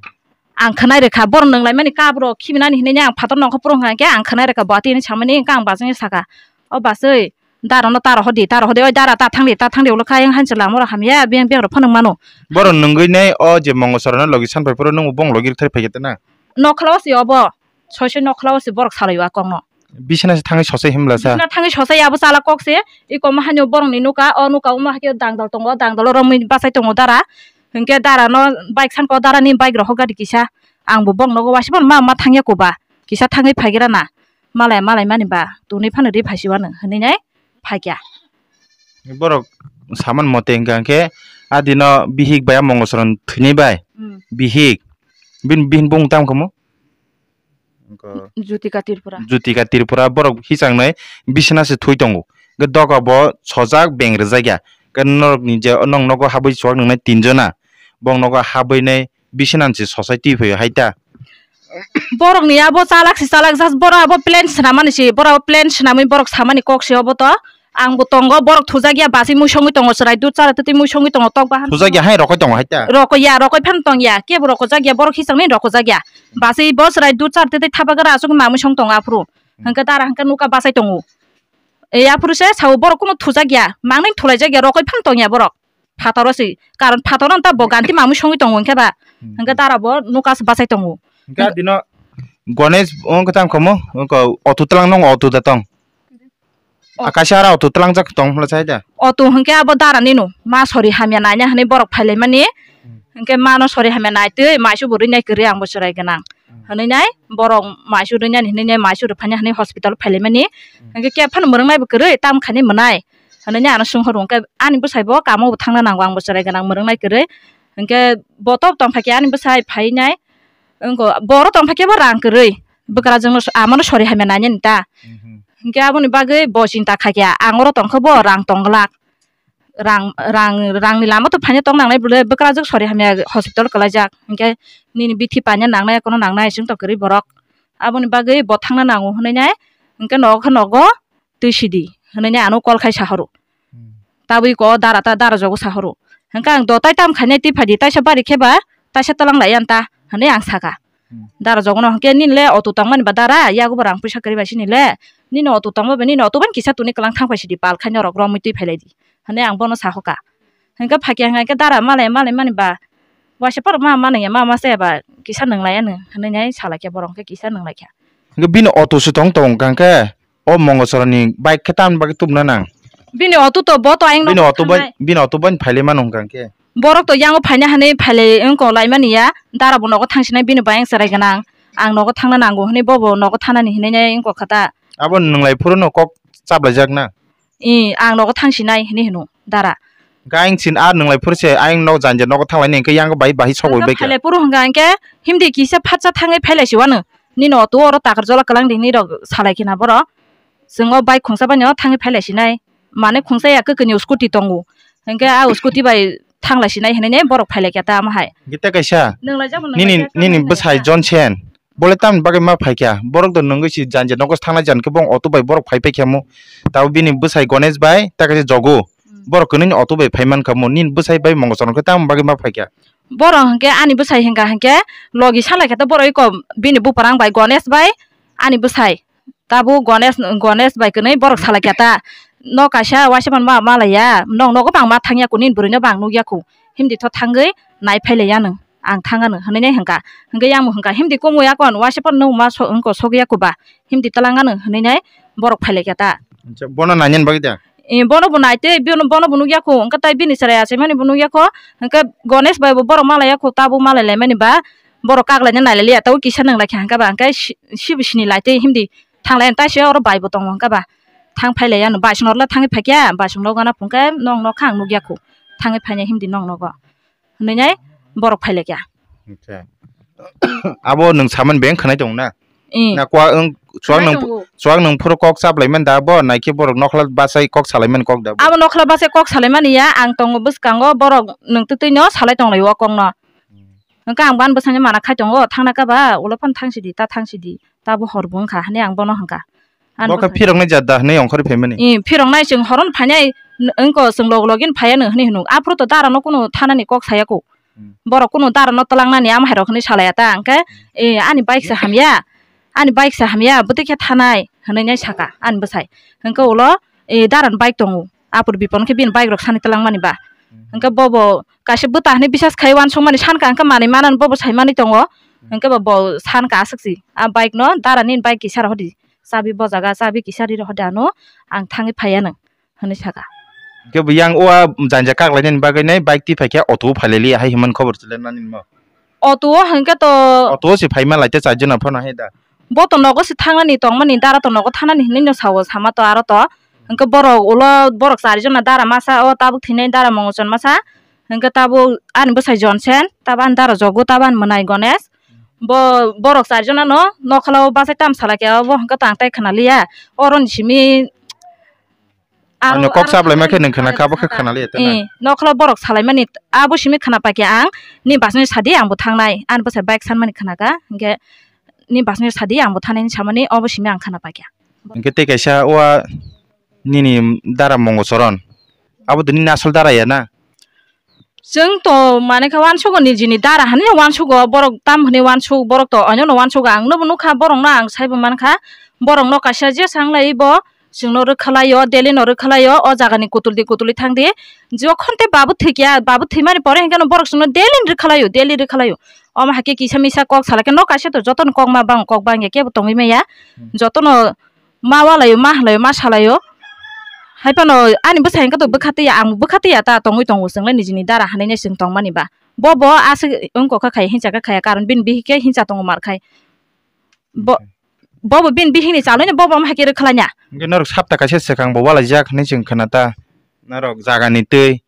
ang khwnai rwkha, borok nwnglaimani kabro khiminani hwnwi ang phator nongkho phuru hwnkha hwnkhe ang khwnai rwkha, bo atini samani hwnkhe ang basingno saka, "O baswi, dara no taro hodi, taro hodi, oi dara ta thangdi, ta thangdi," ulo kha ayang hanchwla amoro hamya, biyang biyang rok phano mano. Borok nwngwi nai o je Mongosora no logi sanpai phuru nwng bong logi rwthai phaikhe tana? Nokhla o se obo, soi soi nokhla o se borok salai o a kokno. Bisina se thangwi sosai himla sa. Bisina thangwi sosai abo chala kok se, i komo haino borok ni nuka, o nuka omo hakhe dangdal tongo, dangdal o romwi bachai tongo dara. Hinkhe dara no bike sanko, dara ni bike rok hokha di kisa. Ang bo bong nogo waisa phano ma, ma thangya koba. Kisa thangwi phaigra na. Malai, malai mani ba, tuni phano ri phaisi wano, hinui nai phaikya. Borok saman mote hingka hingke, adino bihik bai a Mongosora thwinai bai. Hmm. Bihik. Bin, bin bung tam kamo? Jutika Tripura. Jutika Tripura borok hichang nai bisina se thui tongo. Ge doga bo sojak beng rijak ya. Ge norok ni je nong nogo habwi chuak nang nai tin jona. Bong nogo habwi nai bisina se society phaio hai ta. Borok ni abo chalak se chalak, just borok abo plan swnamani se, borok abo plan swnamwi borok samani kok se obo to. Ang bo tongo, borok thujak ya, basi mui songwi tongo, chwrai dud chara twtwi mui songwi tongo, tok bahan. Thujak ya hai rokoi tongo hai ta. Rokoi ya, rokoi phan tong ya, kebo rokojak ya, borok hisang ni rokojak ya. Basi bo chwrai dud chara twtwi thapa gara asuk mamui song tongo aphuru. Hmm. Hwnkhe dara hwnkhe nuka bachai tongo. E aphuru se sao borok kuno thujak ya, mangni thulaijak ya, rokoi phan tong ya borok. Phataro se, karon phataro ta bo ganti mamui songwi tongo hwnkhe ba. Hmm. Hwnkhe dara bo nuka se bachai tongo. Hwnkhe adino Ganesh wngkha tamo, wngkha auto twlang nung auto da tong. O- Akaisa ara auto twlangjak tong hwnla sai da. Auto hwnkhe abo dara nino, ma sori hamya naina hwnwi borok phailaimani. Hmm. Hwnkhe mano sori hamya naitwi maisu bo rwinai kwrwi ang bo chwrai gwnang. Hmm. Hwnwi nai borok maisu rwinani hwnwi nai maisu rwphaina hwnwi hospital phailaimani. Hmm. Hwnkhe khe phano mwrwknai bo kwrwi tam khaini mwnai. Hwnwi nai ano sung horo hwnkhe ani bwsai bo kamo bo thangna nango ang bo chwrai gwnang mwrwknai kwrwi. Hwnkhe bo tok tong phaikhe ani bwsai phainai. Wngko boro tong phaikhe bo rang kwrwi. Bwkrajwkno s-, amano sori hamya nainani ta. Mhm. Hwnkhe aboni bagwi bo chinta khaikha ang oro tongkhe bo rang tong glak. Rang, rang, rangni lama to phaina tong nangnai bwle bwkrajwk sori hamya hospital kwlaijak. Hwnkhe nini bithi paina nangnai, kono nangnai, chwng tong kwrwi borok. Aboni bagwi bo thangna nango hwnwi nai. Hwnkhe nogo khe nogo twi sidi hwnwi nai ano call khai sahoro. Hmm. Tabwi ko dara ta dara jogo sahoro. Hwnkhe ang do tai tam khainai twi phaidi taisa bari khe ba taisa twlang lai yan ta hwnwi ang saka. Hmm. Dara jogono hwnkhe nini le auto tongmani ba dara yago bo rang puisa kwrwi bai sini le. Nini auto tongma ba nini auto ban kisa tuni kwlang thang pai sidi pal khai norok romwi twi phailai di. Hwnwi ang bono sahoka. Hwnkhe phaikhe hwnkhe dara malai malai mani ba waisa phano ma manwi ya ma ma se ba kisa nwnglai ya nw hwnwi nai salai khe borok hwnkhe kisa nwnglai kha. Hwnkhe bini auto se tong tong hwnkhe o Mongosora ni bike khe tamni bagwi tubuna nang? Bini auto to bo to ayang Bini nogo auto bai, thangnai. Bini auto bai phailai mano hwnkhe. Borok to yango phaina hwnwi phailai wngko laimani ya, dara bo nogo thangsinai bini bayang chwrai gwnang. Ang nogo thangna nango hwnwi bo bo nogo thanani hwnwi nai wngko kha ta. Abo nwnglai phuru no kok chaplaijak na? I, ang nogo thangsinai hwnwi hwno dara. Gaing chin ar nwnglai phuru se ayang nog janja nogo thanglaini hwnkhe yango bai bahai sogwi bai kha. Phailai phuru hwnkha hwnkhe himdi kisa phatsa thangwi phailai si wano. Nini auto oro takar jola kwlang di nini rok salai khina borok. Chwng o bike khungsa bai no thangwi phailai sinai. Mane khungsa ya kwkwi ni scooty tongo. Hwnkhe a scooty bai thanglai sinai hinui borok phailai kha ta omo hai. Gita kaisa. Nwnglai jabo nini, nwnglai kha, nini nwnglai bwsai kha. Johnson. Bole tamni bagwi ma phaikha. Borok do nwngwi si janja nogo thanglai jan khe bong auto bai borok phai paikha mo. Tabo bini bwsai Ganesh bai ta kaisa jogo. Hmm. Borok kwnwi ni auto bai phai mankha mo. Nini bwsai bai Mongosora khe tamni bagwi ma phaikha. Borok hwnkhe ani bwsai hwnkha hwnkhe logi salai kha ta borok iko bini buprang bai Ganesh bai ani bwsai. Tabuk Ganesh, Ganesh bai kwnwi borok salai kha ta. No kaisa waisa man ma, malai ya. Nong nogo bang ma thang ya kho, nini bwrwi no bang nuk ya kho. Himdi tho thangwi nai phai lai ya nw. Ang thang anw hwnwi nai hwnkha. Hwnkhe yang bo hwnkha, "Himdi komo ya kon, waisa phano nwng ma so-, wngko sogwi ya kho ba. Himdi twlang anw," hwnwi nai borok phai lai kha ta. Acha, bono nainani bagwi da? E, bono bo nai tei, bono, bono bo nuk ya kho. Hwnkhe tai bini chwrai achaimani bo nuk ya kho. Hwnkhe Ganesh bai bo borok malai ya kho, tabuk malai laimani ba. Borok kak laina nai lai ya, tabuk kisa nwng lai kha hwnkha ba. Hwnkhe si-, sibo sini lai tei himdi. Thang lai taise oro bai bo tongo hwnkha ba. Thang phai lai ano, bai songno le thangwi phai kha, bai songno gana phung khe nong nok kha ang nuk ya kho. Thangwi phai nai himdi nong nogo. Hwnwi nai borok phai lai kha. Acha. Abo nwng saman beng khwnai tongo na? Ee. Na kwa wng chuak nwng, chuak nwng phuru kok chap lai man da bo, naikhe borok nokhla bachai kok salai man kok da bo? Abo nokhla bachai kok salai mani ya, ang tongo bwskango borok nwng twtwi no salai tong lai o kok no. Hmm. Hwnkhe ang bani bwsano mana khai tongo, "Thangna kha ba, ulo phano thang sidi, ta thang sidi, ta bo hor bo wngkha," hwnwi ang bono hwnkha. Ani bo khe bwsai phiroknai jat da hwnwi ongkhorwi phaimani? Ee, phiroknai chwng horo no phainai, n-, wngko chwng log login phaiya no hwnwi hwno. Aphuru to dara no kunu thanani kok saya kho. Hmm. Borok kunu dara no twlangnani amo hai rok hwnwi salaiya ta, hwnkhe, Hmm. "Ee, ani bike se hamya, ani bike se hamya, bwtwi khe thanai," hwnwi nai saka ani bwsai. Hwnkhe ulo, "Ee, dara ni bike tongo." Aphuru bipon khe bini bike rok sani twlangmani ba. Hmm. Hwnkhe bobo kaisa bwta hwnwi bisas khai uansukmani sankha, hwnkhe manwi manani bobo saimani tongo. Hmm. Hwnkhe bo, bo sankha aswk si, "A bike no dara nini bike kisa rohor di, chabi bo jaga, chabi kisa ri rohor di ano, ang thangwi phaiya nwng," hwnwi saka. Hwnkhe bo yang o a janja kaklainani bagwi nai bike twi phaikhe auto o phailaili hai hwnmani khobor chwla nani mo? Auto o hwnkhe to. Auto o se phaima lai te char jona phano hai da. Bo to nogo se thangnani tongmani, dara to nogo thangnani hinwi no sao, sama to aro to. Hwnkhe borok ulo borok char jona dara masa o tabuk thinai dara Mongochon masa. Hwnkhe tabuk ani bwsai Jonsen, tabuk ani dara Jogu, tabuk ani mwnai Gonesh. Bo borok char jona no nokhola o bachai tam salai khe obo hwnkhe to ang tai khna liya. Oroni simi Ano kok sablai ma khe nwng khna kha, abo khe khna liya ta na? Eh, nokhola borok salaimani abo simi khna paikha ang, "Ni basni sadi ang bo thangnai," ani bwsai bike sanmani khna kha, hwnkhe, "Ni basni sadi ang bo thangnai," samani obo simi ang khna paikha. Hwnkhe tei kaisa o a nini dara Mongochoron, abo to nini asol dara ya na? Chwng to mane kha uansugo, nijini dara hwnwi uansugo, borok tam hwnwi uansuk, borok to oino no uansugo, ang nobo nukha, borokno ang saibo mankha, borokno kaisa je sanglai bo chwngno rwkhalaio, daily no rwkhalaio, o jagani kutuldi kutuldi thangdi, jokhon tei babu thwikya, babu thwimani pore hwnkhe no borok chwngno daily ni rwkhalaio, daily rwkhalaio, omo hai khe kisa misa kok salai khe no kaisa to jotono kok ma bang kok bangya kebo tongwi maya, Hmm. Jotono ma walaio, ma hwlaio, ma salaio. Hai phano ani bwsai hwnkhe to bwkha twiya, ang bwkha twiya ta tongwi tongo, chwng le nijini dara hwnwi nai chwng tongmani ba. Bo bo aswk wngkha kha khaya, hincha kha khaya, karon bini bihik khe hincha tongo mar khai. Bo, Okay. Bo bo bini bihik ni chalwi no bo bo omo hai khe rwkhlanya. Hwnkhe norok sapta kaisa swkang bo walaijak hwnwi chwng khna ta. Norok jagani twi.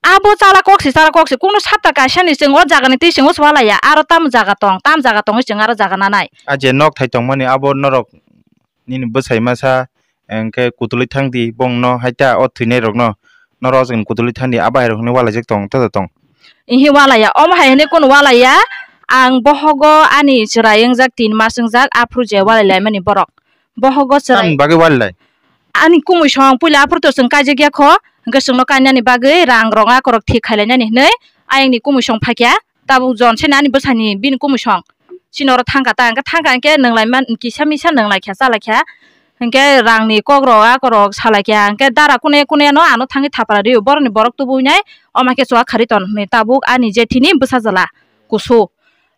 Abo chala kok se, chala kok se, kunu sapta kaisa ni chwng o jagani twi chwng o swalaiya, aro tamo jaga tong, tam jaga tongwi chwng aro jaga nanai. A je nok thai tongmani abo norok nini bwsai masa, hwnkhe kutulwi thangdi bongno, haita o thwinairokno, norok o jagani kutulwi thangdi, abo hai rok hwnwi walaijak tong, joto tong. Ihi walaiya, omo hai hwnwi kunu walaiya, ang bohogo ani chwrai wngjak, tin mas wngjak, aphuru je walai laimani borok. Bohogo chwrai. Tamni bagwi walai lai? Ani kumui song, puila aphuru to chwng kaijak ya kho, hwnkhe chwngno kainani bagwi rang rok akorok thik khailainani hwnwi ayangni kumui song phaikha. Tabuk Jon se nani bwsani bini kumui song. Chini oro thangkha ta, hwnkhe thangkha hwnkhe nwnglai man, kisa misa nwnglai kha, chalai kha. Hwnkhe rangni kok rok, akorok salai kha. Hwnkhe dara kune kune no ano thangwi thapra rio. Borokni borok tubui nai, omo khe chuwa khari ton hwnwi tabuk ani jethini bwsa jala kusu.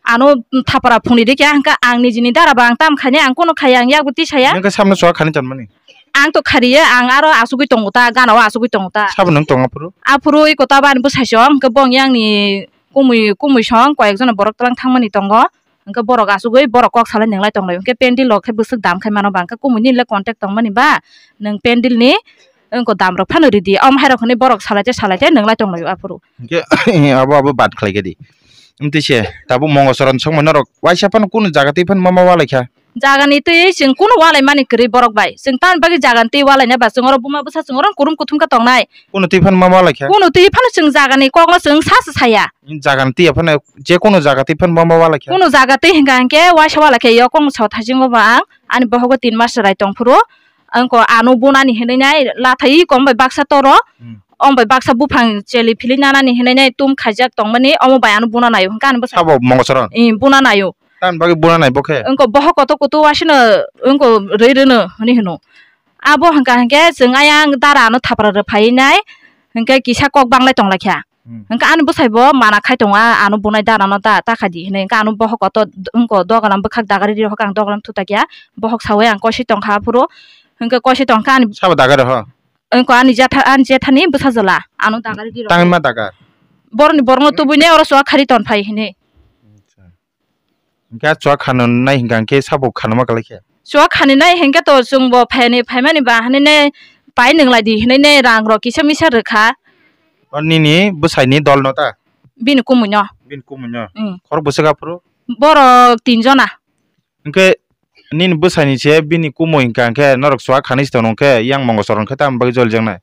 Ano thapra phungni rikha, hwnkhe ang nijini dara ba ang tam khainai, ang kono khaiya, ang yakbo tisaya. Nokhe samno chuwa khani ton mani? Ang to khariya, ang aro asugui tongo ta, gana o asugui tongo ta. Sabo nwng tongo aphuru? Aphuru iko ta bani bwsai song, hwnkhe bong yangni kumui, kumui song, koyek jona borok twlang thangmani tongo. Hwnkhe borok asugwi borok kok salai nwnglai tonglaio. Hwnkhe pendil rok khe bwswk dam khai mano ba, hwnkhe kumui nini le contact tongmani ba, nwng pendil ni wngko dam rok phano ridi. Omo hai rok hwnwi borok salai te salai te nwnglai tonglaio aphuru. Hwnkhe abo, abo bad khlai khe di. Amtwi se tabuk Mongosoron songma norok waisa phano kunu jaga twi phano ma ma walai kha? Jaga ni twi chwng kunu walai mani kwrwi borok bai. Chwng tamni bagwi jaga ni twi walai na ba chwng oro buma bwsa chwng oro kurum kuthum khe tongnai. Kunu twi phano ma ma walai kha? Kunu twi phano chwng jaga ni kok no chwng sa se saya. Jaga ni twi phano je kunu jaga twi phano ma ma walai kha? Kunu jaga twi hwnkha hwnkhe waisa walai khe yok kong sa thaiching bo ba ang ani bohogo tin mas chwrai tong phuru. Wngko ano bunani hinwi nai lathai kom bai baksa toro. Hmm. Om bai baksa buphang cheli philwi nanani hinwi nai tum khaijak tongmani omo bai ano buna naio hwnkhe ani bwsa. Sabo Mongosoron? Eh, buna naio. Tamni bagwi buna nai bo khe? Wngko bohok kotor kotor wasino wngko rwi rwno hinwi hwno. Abo hwnkha hwnkhe chwng ayang dara ano thapra rw phaiwi nai hwnkhe kisa kok banglai tonglaikha. Hmm. Hwnkhe ani bwsai bo mana khai tongo, a-, ano bunai dara no da, ta khai di hinwi. Hwnkhe ano bohok kotor d-, wngko dogalam bwkhak dagari ri hokhe ang dogalam thutakya. Bohok sawi ang kosi tongkha aphuru. Hwnkhe kosi tongkha ani. Sabo dagari ho? Wngko ani jetha, ani jethani bwsa jwla. Ano dagari ri rok. Tangwi ma dagar? Boroni borokno tubui nai oro chuwa khari ton phai hinwi. Acha. Hwnkhe a chuwa khano nai hwnkha hwnkhe sabo khano ma kwlai khe? Chuwa khani nai hwnkhe to chwng bo phaini phaimani ba hinwi nai pai nwnglai di hinwi nai rang rok kisa misa rwkha. O nini bwsaini dol no ta? Bini kumui no. Bini kumui no? Mm. Khorok bwswk aphuru? Borok tin jona. Hwnkhe nini bwsaini se bini kumui hwnkha hwnkhe norok chuwa khani se tongno hwnkhe yang Mongosoron khe tamni bagwi jolijaknai?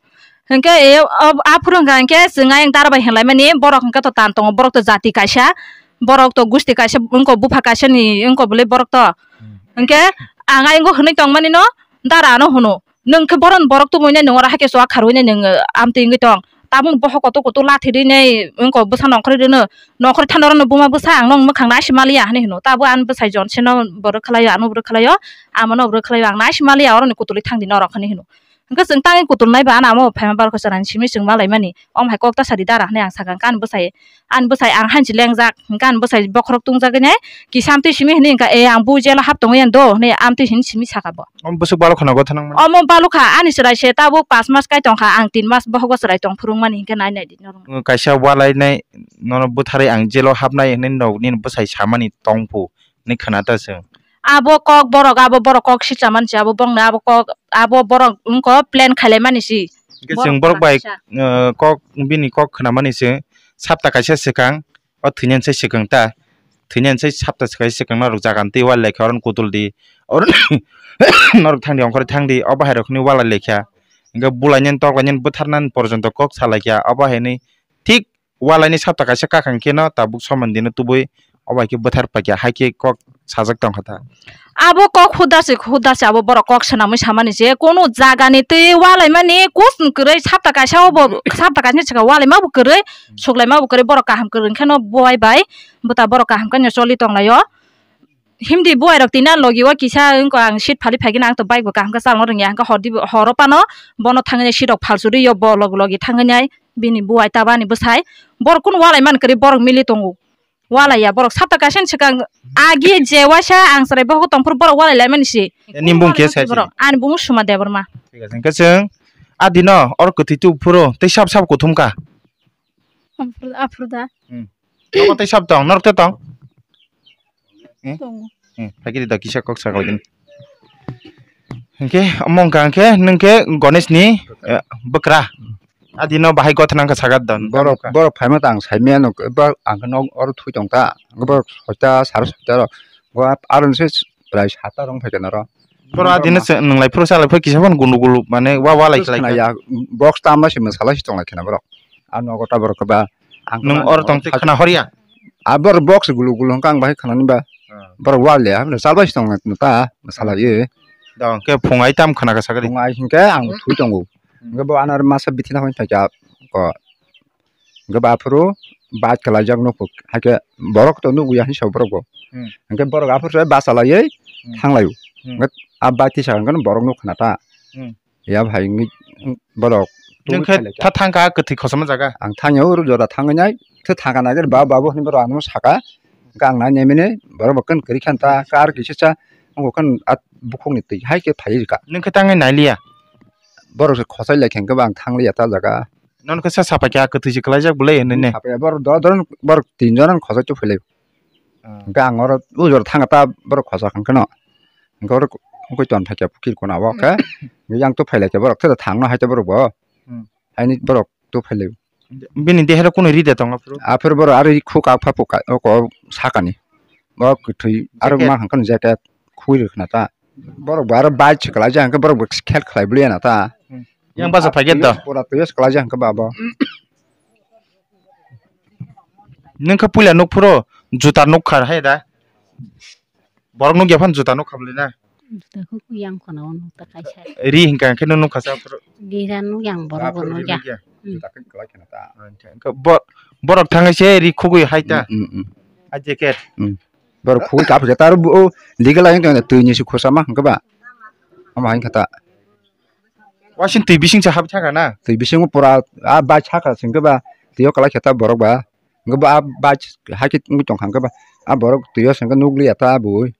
Hwnkhe e, o, aphuru hwnkha hwnkhe chwng ayang dara bai hinlaimani borok hwnkhe to tan tongo, borok to jati kaisa. Borok to gusti kaisa wngko, bupha kaisa ni wngko bwlai borok to. Hmm. Hwnkhe ang ayang hwnwi tongmani no dara ano hwno. Nwng khe boron borok tubui nai nwng oro hakhe chuak kharwi nai nwng, eh, amtwi wngwi tong. Tabuk bohok kotor kotor lathi rwi nai wngko bwsa nongkhorwi rwno. Nongkhorwi thani oro no buma bwsa ang nong mwkhang nai se maliya hinwi hwno. Tabuk ani bwsai John se no bo rwkhlaio, ano bo rwkhlaio, amo no bo rwkhlaio, ang nai se maliya oro ni kutulwi thang di norok hinwi hwno. Hwnkhe chwng tangwi kutul nai ba, ano amo phaima barokhe chwraini simi chwng malaimani. Omo hai kok ta sadi dara hinwi ang sakha, hwnkhe ani bwsai, ani bwsai ang hanchi lengjak, hwnkhe ani bwsai bokhorok tungjagwi nai, kisa amtwi simi hinwi hwnkha, "E, ang bo jelo hap tongwi yan do," hinwi amtwi hinwi simi sakha bo. Omo bwswk balokha nogo thanang mani? Omo balokha, ani chwrai se tabuk paanch mas kai tongkha, ang tin mas bohogo chwrai tong phurung mani, hwnkhe nai nai di norok. Kaisa walai nai nono bwtharwi ang jelo hapnai hinwi nog nini bwsai samani tongphu hinwi khna ta chwng. Abo kok borok, abo borok kok sitsa mani se, abo bongni abo kok, abo borok wngkha plan khailaimani se. Hwnkhe chwng borok bai, kaisa, eh, kok, bini kok khwnamani se sapta kaisa swkang, o thwinani se swkang ta, thwinani se sapta kaisa swkang norok jaga ni twi wal laikha, oro kutul di, oro norok thang di, ongkhorwi thang di, o bahai rok hinwi wal laikha, hwnkhe bulainani toklainani bwtharnani porjonto kok sa laikha, o bahai ni thik Walaini sapta kaisa kakhang khe no tabuk somani dino tubui obo hai khe bwthar paikha, hai khe kok sajak tongkha ta. Abo kok huda se, huda se abo borok kok swnamwi samani je, kunu jagani twi walaimani kus kwrwi sapta kaisa obo, sapta kaisa swkang walaima bo kwrwi, suklaima bo kwrwi, borok kaham kwrwi wngkhe no buai bai bwta borok kaham khe no choli tonglaio. Himdi buai rok tini logi o kisa wngkha, ang seat phali phaikhe ang to bike bo kaham khe chal rwngya, hwnkhe hordi bo horo phano bono thangwi seat rok phalsuri yo bo logi logi thangwi nai bini buai ta bani bwsai borok kunu walai man kwrwi borok mili tongo, walai ya borok sapta kaisa ni swkang agi je waisa ang chwrai bohogo tongphuru borok walai lai mani se. Ni bung khe sai borok ani bung Suma Debbarma. Thik ase, hwnkhe chwng a dino or kwthwi tu phuru tei sab sab kuthum kha. Aphuru, aphuru da. Hmm. Nogo tei sab tong, norok tei tong? Hmm? Tongo. Hmm, phaikhe da kisa kok sakalaikhe. Hwnkhe omo wngkha hwnkhe nwng khe Ganesh ni, eh, bwkra. Adino bahai gotha nangkha sagat don. Borok, borok phaima ta ang saimaya no, borok ang khe nok oro thui tong ta. Borok soita, sare soita rok. Bo aro se prai sata rok phai khe noro. Boro adino se nwng lai phuru salai phai kisa phano gulu gulu mane wa wa lai khlai kha. Khna ya, box tamla se mwsala se tong lai khna borok. A nogo ta borok ba ang nwng oro tong twi khna hor ya? A bor box gulu gulu hwnkha ang bahai khna ni ba. Hmm. Borok wa le ha sal bai se tong lai ta mwsala ye. Da hwnkhe phung ai tam khna kha sakari. Phung ai hwnkhe ang thui tongo. Hmm. Hwnkhe bo ano masa bithi na hwn phai kha ko. Hwnkhe bo aphuru bike kwlaijak nukho, hakhe borok to nukya hinwi sa borok bo. Hmm. Hwnkhe borok aphuru se bachalaiwi Hmm. thanglaio. Hmm. Hwnkhe a bike tisa hwnkhe borok nukha na ta. Hmm. Ya bhai wngwi borok Nwng khe tha thangkha kwthwi khosoma jaga? Ang thangya oro jora thangwi nai, khe thangkha nai ba babu hinwi borok ano saka. Hwnkhe ang nai naimani borok bo khe kwrwi kha ta, kar kisa cha wngo khe bukhukni twi hai khe phaiwi rwkha. Nwng khe tangwi nailiya? Borok se khosai lai khe hwnkhe bo ang thangliya ta jaga. Nono khe sa sapai khe a kwthwi se kwlaijak bwlai hinwi ne? Sapai ya, borok dor dor borok tin jon khosai tubui lai. Ah. Hwnkhe ang oro o jora thangkha ta borok khosa kha hwnkhe no. Hwnkhe oro wngkhe ton phai khe phukir kona o khe. Hwnkhe yang tubui lai khe borok theda thangno hai khe borok bo. Hmm. Haini borok tubui lai. Bini dehe rok kunu ri de tongo aphuru? Aphuru borok aro khuk a pha phuka o ko sakani. Bo kwthwi aro Jacket. Ma hwnkhe jacket khugui rwkhna ta. Borok bo aro bike se kwlaijak hwnkhe borok bo khel khlai bwlwi ya na ta. Hmm. Yang bacha phai khe da. Pura twi se kwlaijak hwnkhe ba bo. Nwng khe puila nuk phuru juta nuk kha hai da. Borok nuk ya phano juta nuk kha bwlwi na. Juta khuk yang khona o nuk ta kaisa. Ri hwnkha khe nuk kha sa phuru. Ri ra nuk yang borok bo nuk ya. Juta khe kwlai khna ta. Hwnkhe bo-, borok thangwi se ri khugui hai ta. Mm, mm, mm. A jacket. Mm. Borok khugui kap khe ta aro bo, o, legal ayang twi ni se khosama hwnkhe ba. Omo hai khe ta. Wasing twi bising se hap thaka na? Twi bisingo pura a bai saka se hwnkhe ba twi o kwlai khe ta borok ba. Hwnkhe ba a bai hakhe wngwi tongkha hwnkhe ba a borok twi o se hwnkhe nukliya ta bui.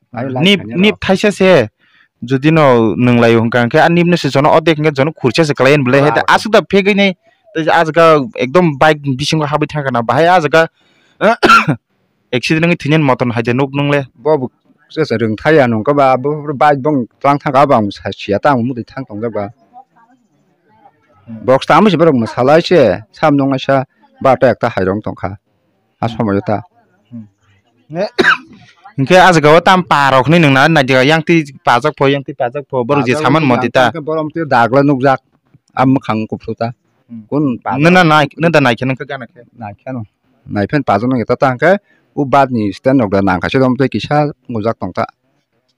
Nip, nip thaisa se jodi no nwnglai hwnkha hwnkhe a nip no se jono odek hwnkhe jono khursa se kwlai ani bwlai hai da aswk da phegwi nai tei a jaga ekdom bike bisingo habwi thangkha na bahai a jaga accident wngwi thwinani moton hai de nuk nwngle. Bo bo se se rwng thai ya nung khe ba bo bike bong tlang thang kha ba ang sa sia ta ang mudi thang tong jak ba. Box ta mui se borok mwsalai se sam nung sa ba ta ekta hai rong tong kha. A somoyo ta. Hwnkhe a jaga o tam pa rok hinwi nwng na nai yang twi pajak pho yang twi pajak pho borok je saman modi ta. Borok twi dagla nukjak a mwkhang kuphru ta. Hmm. Kun pa. Nana nai, nana nai khe nang khe gana khe. Nai khe no. Nai phen pajak nang ta ta hwnkhe O bad ni stand rok da nang kaisa dom tei kisa gujak tong ta.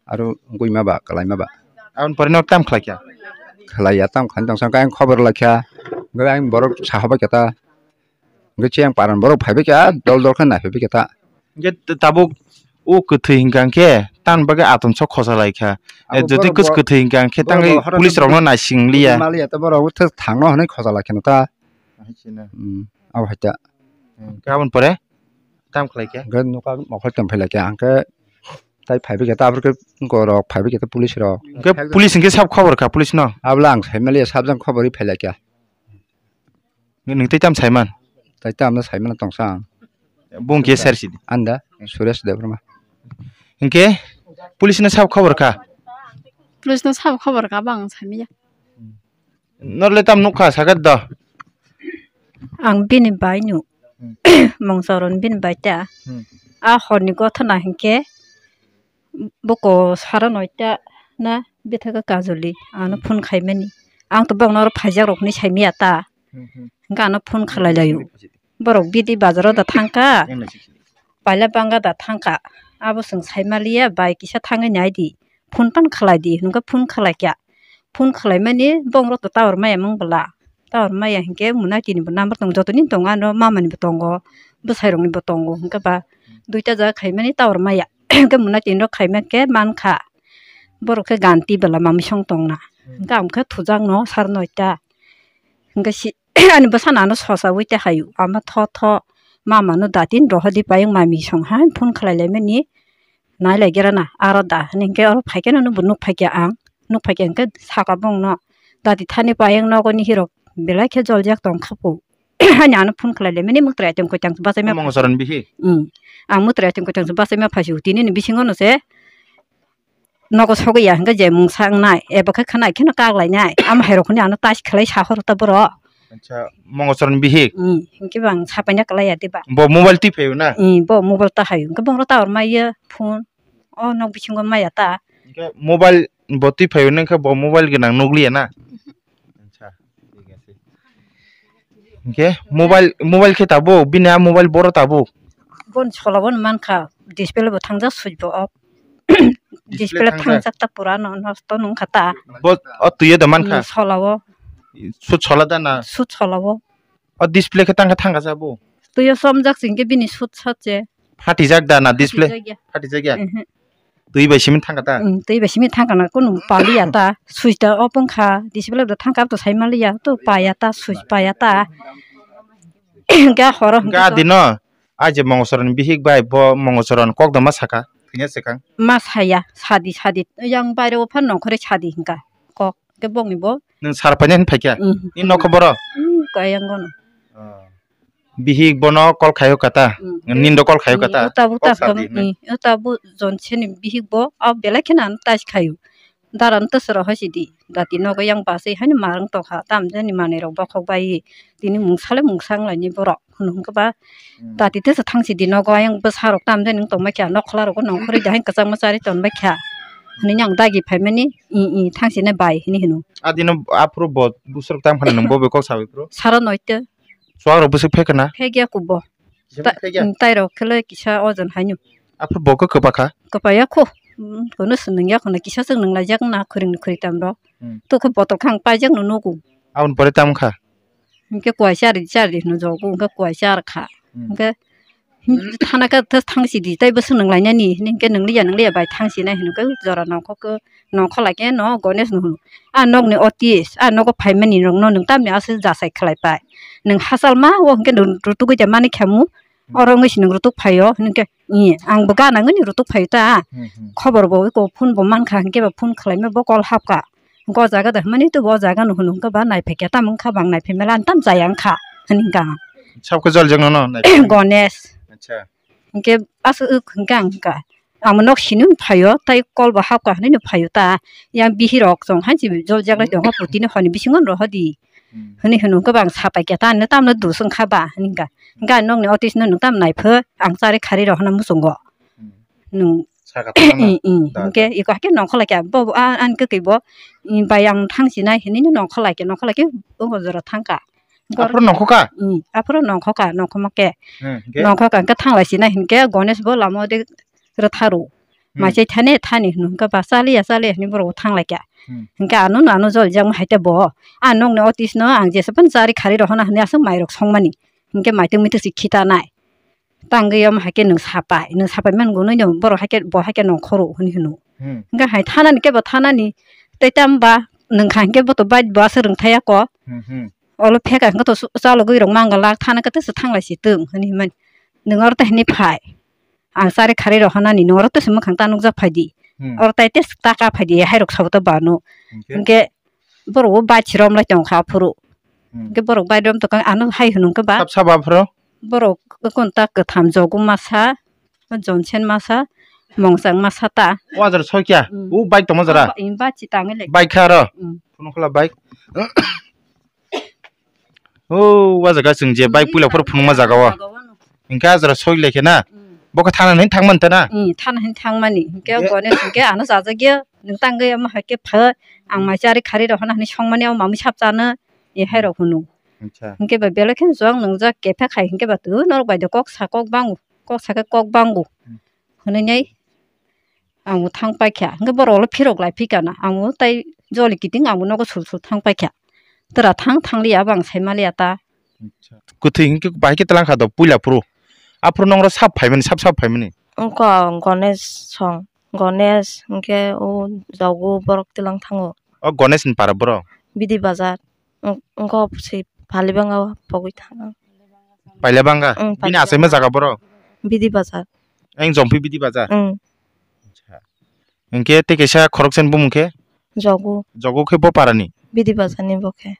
Aro wngwi ma ba, kwlai ma ba. Aboni pore no tam khlai kha? Khlai ya, tam khlai tong sa, ang khobor lai kha. Hwnkhe ang borok saha bai kha ta. Hwnkhe chiyang paran borok phai bai kha, dol dol khe nai phai bai kha ta. Hwnkhe t-, tabuk o kwthwi hwnkha hwnkhe, tamni bagwi atom sok khosa lai kha. Eh, Abo jotoi borok kwch bo-, kwthwi hwnkha hwnkhe borok tangwi bo horo police rokno naising liya. Ma liya ta borok thang no hwnwi khosa lai kha no ta. Hai se na. Hmm, abo hai ta. Hmm, khe aboni pore tam khlai kha? Hwnkhe nokha mokol tong phai lai kha, hwnkhe tai phai bai kha ta, aboni khe borok phai bai kha ta police rok. Hwnkhe police hwnkhe sab khobor kha police no? Abla ang sai ma liya, sab jang khobor ri phai lai kha. Nwng tei tam saiman? Tai tam no saiman tong sa ang. Bung khe ser sidi? Anda, Suresh Debbarma. Hwnkhe police no sab khobor kha? Police no sab khobor kha, bang samiya. Norle tam nukha sakha do? Ang bini bai nu. Hmm. Mongsoron bini bai ta. Hmm. A horni gothana hinkhe buko sara noita na bithaka kajoli ano phone khaimani. Ang to bokno oro phaijak rok hinwi saimaya ta. Hmm, hmm. Hinkhe ano phone khalai laio. Borok bidi bazaro da thangkha. Paila banga da thangkha. Abo chwng saimaliya bai kisa thangwi naidi. Phone pan khalai di, hwnwi khe phone khalai kha. Phone khwlaimani bongro to tower maya mung bwla. Tower maya hinkhe mwnatini bo number tongo, jotoni tongo, ano mamani bo tongo, bwsai rokni bo tongo, hinkhe ba duita jaga khaimani tower maya. Hinkhe mwnatini rok khaima khe mankha. Borok khe ganti bwla mamwi song tongna. Hinkhe ang khe thujakno sar noita. Hinkhe si ani bwsano ano sosawi tei haio. Ama tho tho mamano datin rohordi payung mami song hai phone khwlai laimani. Nai lai gira na aro da hwnwi hinkhe oro phai khe no bo nuk phai kha ang. Nuk phai kha hinkhe saka bongno dati thani payung nogo ni hirok belai khe joljak tong kha po. Ani ano phone khwlai laimani mwtwrwi atwng kwchang se bachai ma. Mongsoron bihik? Hmm. Ang mwtwrwi atwng kwchang se bachai ma phai si tini ni bisingo no se. Nogo sogwi ya hinkhe je mungsa wngnai, eba khe khwnai kheno kak lainai. Ama hai rok hwnwi ano tais khlai sa horo ta borok. Acha, Mongosoron bihik? Hmm, hinkhe bo ang sapaina kwlai ya diba. Bo mobile twi phaio na? Hmm, bo mobile ta haio. Hinkhe bongro tower maya phone. O nok bisingo maya ta. Hinkhe mobile bo twi phaio na, hinkhe bo mobile gwnang nukliya na? Acha, thik ache. Hinkhe mobile, mobile khe tabuk, bini a mobile boro tabuk? Bon sola bo mankha, display bo thangjak, switch bo off. Display thangjak ta pura no, nosto nung kha ta. Bo o twi o da mankha? Hmm, sola o. Switch sola da na? Switch sola o. O display khe tangkha thangkha sa bo? Twi o somjak se hinkhe bini switch sache. Phatijak da na display? Phatijak ya. Phatijak ya? Mhm. Twi bai simi thangkha ta? Hmm, twi bai simi thangkha na, kunu paliya ta. Switch da off wngkha, display da thangkha, to sai maliya, to paya ta, switch paya ta. Ga horo ga dino, a je Mongosoron bihik bai, bo Mongosoron kok da ma saka, thwina swkang? Ma saya, sadi, sadi, yang baire o phan nongkhore sadi hinka, kok, ke bongni bo. Nwng sar paina hin phaikha? Hmm. Ni nokho boro? Hmm, kayang gono. Oh. Bihik bono call khaio kata. Hmm. Nindo call khaio kata. Hmm, uta bu kok ta sadi hinwi. Hmm, uta bu jon seni bihik bo, a belai kheno ano tais khaio. Daran to sero hai sidi. Dati nogo yang basai haino marang tokha. Tam jani manwi rok bokhok bai. Tini mungsa le mungsa wng laini borok. Hwnwi hwnkhe ba hmm. Dati tesa thang sidi nogo ayang bwsa rok tam jani wng tongbai kha. Nokhola rogo nongkhorwi dahai kwchangma chari tonbai kha. Hwnwi ang dagi phaimani i i thang sini bai hwnwi hwno. Adino aphuru bo buswrok tam khana nwng bo bai kok sawi phuru? Sara noite. Chuwak rok bwswk phekana? Phekya kubo. Kisa ta-, phekya? Mm, tai rok khele kisa ojon haino. Aphuru bo khe kwpa kha? Kwpa ya kho. Mm, kono swnung ya kono kisa chwng nung laijak na khwrwng ni khwrwng tam rok. Hmm. To khe botol khang paijak no nugo. Aboni pore tam kha? Hinkhe kuai chari chari no jogo, hinkhe kuai char kha. Hmm. Hinkhe thana khe thang sidi, tei bwswk nung lainani, hinkhe nung liya, nung liya bai thang sinai hinwi khe jora nongkhor khe, nongkhor lai khe no Ganesh no hwno. A nokni otis, a nogo phaimani rokno nwng tamni aswk jasai khlai pai. Nwng hachal ma o hinkhe nwng rutugwi da mani khamu, hmm. Oro wngwi se nwng rutuk phaio, hinkhe, i, ang bo gana wngwi rutuk phaio ta. Hmm, hmm. Khobor bo iko phone bo mankha, hinkhe ba phone khlaima bo call hapkha. Go jaga da hwnmani to bo jaga no hwnwi wngkha ba naiphai khe tam wngkha bang naiphai mela tam chaya wngkha hwnwi wngkha ang. Sabkhe jol jeng nono naiphai? Ganesh. Acha. Hinkhe aswk wk hinkhe ang hinkha. Ang nok sini phaio tai call bo hapkha hwnwi no phaio ta. Yang bihirok chong hai jol jaga tongo putini honi bisingo rohodi. Hmm. Hwnwi hwnwi wngkha ba ang sapai khe ta ano tamno dus wngkha ba hwnwi wngkha. Hinkhe ang nokni otis no nwng tam naipho ang chari khari rohorna muchungo. Hmm. Nwng saka tongna i, i, da, hinkhe da. Iko hakhe nongkhor lai kha. Bo, bo, a, ani kwtwi bo, i, bai ang thang sinai hinwi no nongkhor lai kha, nongkhor lai khe bo jora thang kha. Aphuru nongkhoka? Hmm, aphuru nongkhoka, nongkhoma khe. Hmm, hwnkhe? Nongkhoka hwnkhe thanglai sina hinkhe Ganesh bo lama de rwtharu. Hmm. Maichai thani thani hwnkhe ba chaliya chaliya hinwi borok thanglai kha. Hmm. Hwnkhe ano no ano jol jang hai te bo. A nokni office no ang jesa phano chari khari rohona hinwi aswk mairok songmani. Hwnkhe maitwk mitwk se khitanai. Tangwi omo hai khe nwng sapai, nwng sapai man gunui no borok hai khe bo hai khe nongkhoro hwnwi hwno. Hmm. Hwnkhe hai thanani kebo thanani tei tamo ba nwng kha hinkhe bo to bike bo aswk rwngthai ya ko. Hmm, hmm. Olo pheka hinkhe to su-, chalogwi rok mangala thana khe tesa thanglai si twng hwnwi hwnmani. Nwng oro tei hinwi phai. Ang chari khari rok honani nwng oro tesa mwkhang ta nukjak phai di. Hmm. Oro tai tesa ta ka phai di hai rok sabo to bano. Hwnkhe? Hwnkhe borok bo bike romlai tong kha aphuru. Hmm. Hwnkhe borok bike rom tong kha ano hai hwnwi khe ba. Sab sab aphuru? Borok kunta kwtham jogu masa, Johnson masa, Mongchang masa ta. O ajara soi kya? Hmm. O bike tongma jara? Ba, in ba chi tangwi le. Bike kha aro? Hmm. Phunukla bike. O, o jaga chwng je bike puila phuru phunukma jaga o. Jaga o no. Hwnkhe ajara soi le khe na? Hmm. Bo khe thana hinwi thangmani ta na? Hmm, thana hinwi thangmani. Hwnkhe Ganesh hwnkhe ano chajakya. Nwng tangwi omo hai khe pha, ang mai chari khari rok hana hinwi songmani o mamwi sap chana, e hai rok hwno. Acha. Hwnkhe ba belai kheno jwng nwngjak kepha khai hwnkhe ba tu norok bai de kok sa kok bango, kok sa khe kok bango. Hmm. Hwnwi nai ang bo thang pai kha. Hwnkhe borok ulo phirok lai phi kana. Ang bo tai joli kiting ang bo nogo sul sul thang pai kha. Twra thang thang liya bo ang sai ma liya ta. Acha. Kwthwi hwnkhe bahai khe twlang kha do puila phuru. Aphuru nokro sap phaimani, sap sap phaimani. Wngkha Ganesh song, Ganesh hwnkhe o jogo borok twlang thango. O Ganesh ni para borok? Bidi Bazar. Wng-, wngkha se Palibanga o pogwi thango. Pailabanga? Wng, bini Palibanga. Achaima jaga borok? Bidi Bazar. Eng Jompi Bidi Bazar? Wng. Acha. Hwnkhe tei kaisa khoroksa ni bumung khe? Jogo. Jogo khe bo para ni? Bidi Bazar ni bo khe.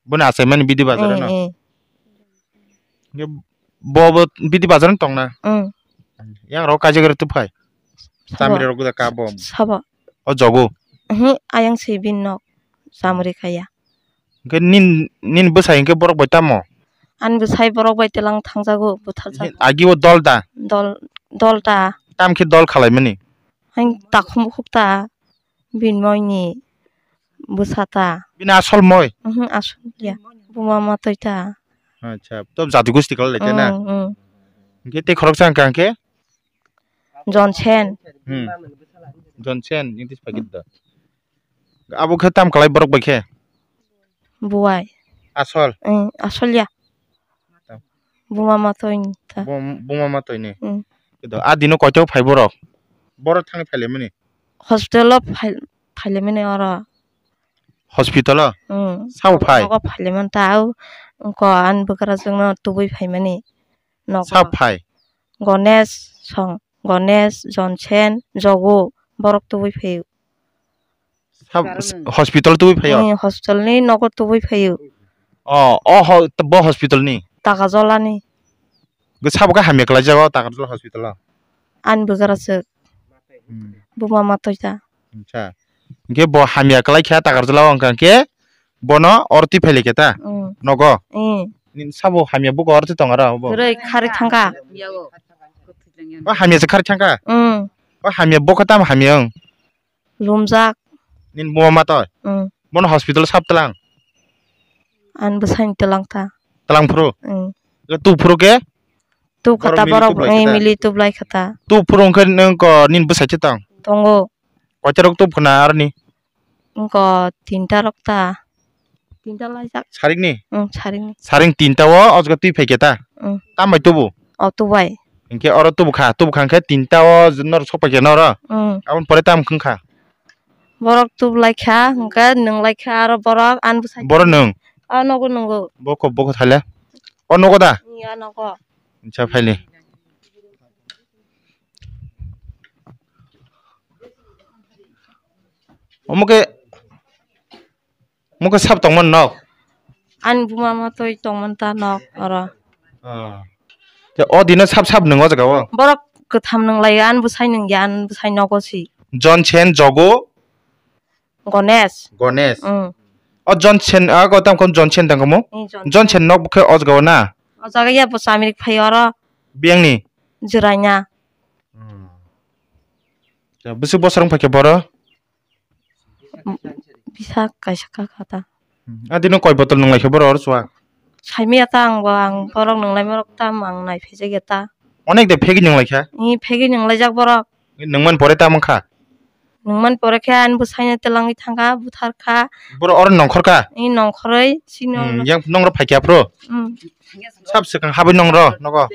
Boni achaimani Bidi Bazar no? Eh, eh. Hwnkhe bo, bo Bidi Bazar no tongna? Mm. Yang rok kaijak rw tubphai? Sabo. Chamri rok da ka bo? Sabo. O jogo? Mhm, ayang se bin nok. Chamri kaya. Hwnkhe nin, nin bwsai hwnkhe borok bai tamo? Ani bwsai borok bai twlang thangjago, butharjago. Agi o dol da? Dol, dol da. Tam khe dol khalaimani? Hain takhum bukhuk ta. Bini moi ni bwsa ta. Bini asol moi? Mhm, asol ya. Buma matoi ta. Acha, to jati gusti kala lete na? Mm, mm. Hwnkhe tei khoroksa hwnkha hwnkhe? Johnson. Hmm. Johnson, English pagit da. Abo khe tam kalai borok bai khe? Buai. Asol? Mm, asol ya. Tam. Buma matoi ni ta. Bum-, buma matoi ni? Mm. Kedo, a dino koito phai borok? Borok thangwi phailaimani? Hospital o phai-, phailaimani oro. Hospital o? Mm. Sabo phai? Nogo phailaimani ta, au, wngkha ani bwkrajwk no tubui phaimani nogo. Sabo phai? Ganesh song, Ganesh, Johnson, Jogo, borok tubui phaio. Sab-, hospital tubui phaio? Eh, hospital ni nogo tubui phaio. O, o ho-, bo hospital ni? Takajolani. Ge sabo khe hamya kwlai jago Takarjala hospital o? Ani bwkrajwk. Hmm. Buma matoi ta. Acha. Ge bo hamya kwlai kha Takarjala o hwnkha khe bono oro twi phai lai khe ta? Hmm. Nogo? Hmm. Nini sabo hamya buko oro twi tong aro bo? Kwrwi khari thangkha. O hamya se khari thangkha? Hmm. O hamya bo khe tamo hamya wng? Lumjak. Nini buma matoi? Mm. Bono hospital sab tlang? Ani bwsai ni tlang ta. Tlang phuru? Mm. Ke tu phuru ke? Tu khata borok mili borok, tu lai eh, khata? Mili tu lai khata. Tu phuru wngkhe nini bwsai se tong? Tongo. Koita rok tu khna aroni? Wngkha tinta rok ta. Tinta laijak. Sarik ni? Mm, sarik ni. Saring tinta o, o jaga twi phai khe ta? Mm. Tam bai tubu? O, tubai. Hinkhe oro tubu kha, tubu kha hinkhe tinta o norok sok pai khe noro? Mm. Aboni pore tam wngkha? Borok tubu lai kha, hinkhe nwng lai kha aro borok, ani bwsai. Borok nwng? O, nogo nwngo. Boko, boko thale. O nogo da? Iya, nogo. Acha, phaile. Omo khe Mokhe sab tongmani nok? Ani buma matoi tongmani ta nok oro. Ah. Te o dino sab sab nwng o jaga o? Borok kwtham nwng lai, ani bwsai nwng ya, ani bwsai nogo si. Johnson, Jogo? Ganesh. Ganesh? Mm. O Johnson, a ko tam kon Johnson tang komo? Mm, Johnson. Johnson nok khe o jaga o na? O jaga ya bo chamrik phai oro. Biyang ni? Jwraina. Hmm. Bwswk bosor wng phaikhe boro? Bisa kaisa kha kha ta. Hmm. A dino koi botol nung lai khe boro oro chuwa? Saimaya ta ang bo, ang borok nunglaima rok tam ang nai phaijak ya ta. Onek de phegi nunglaikha? Ni phegi nunglaijak borok. Nungmani pore tamo kha? Nungmani pore khe ani bwsaino telangwi thangkha, buthar kha. Borok oro nongkhor kha? Ni nongkhorwi sini Hmm, oro. Yang nongro phaikya phro? Hmm. Sab swkang habwi nongro nogo?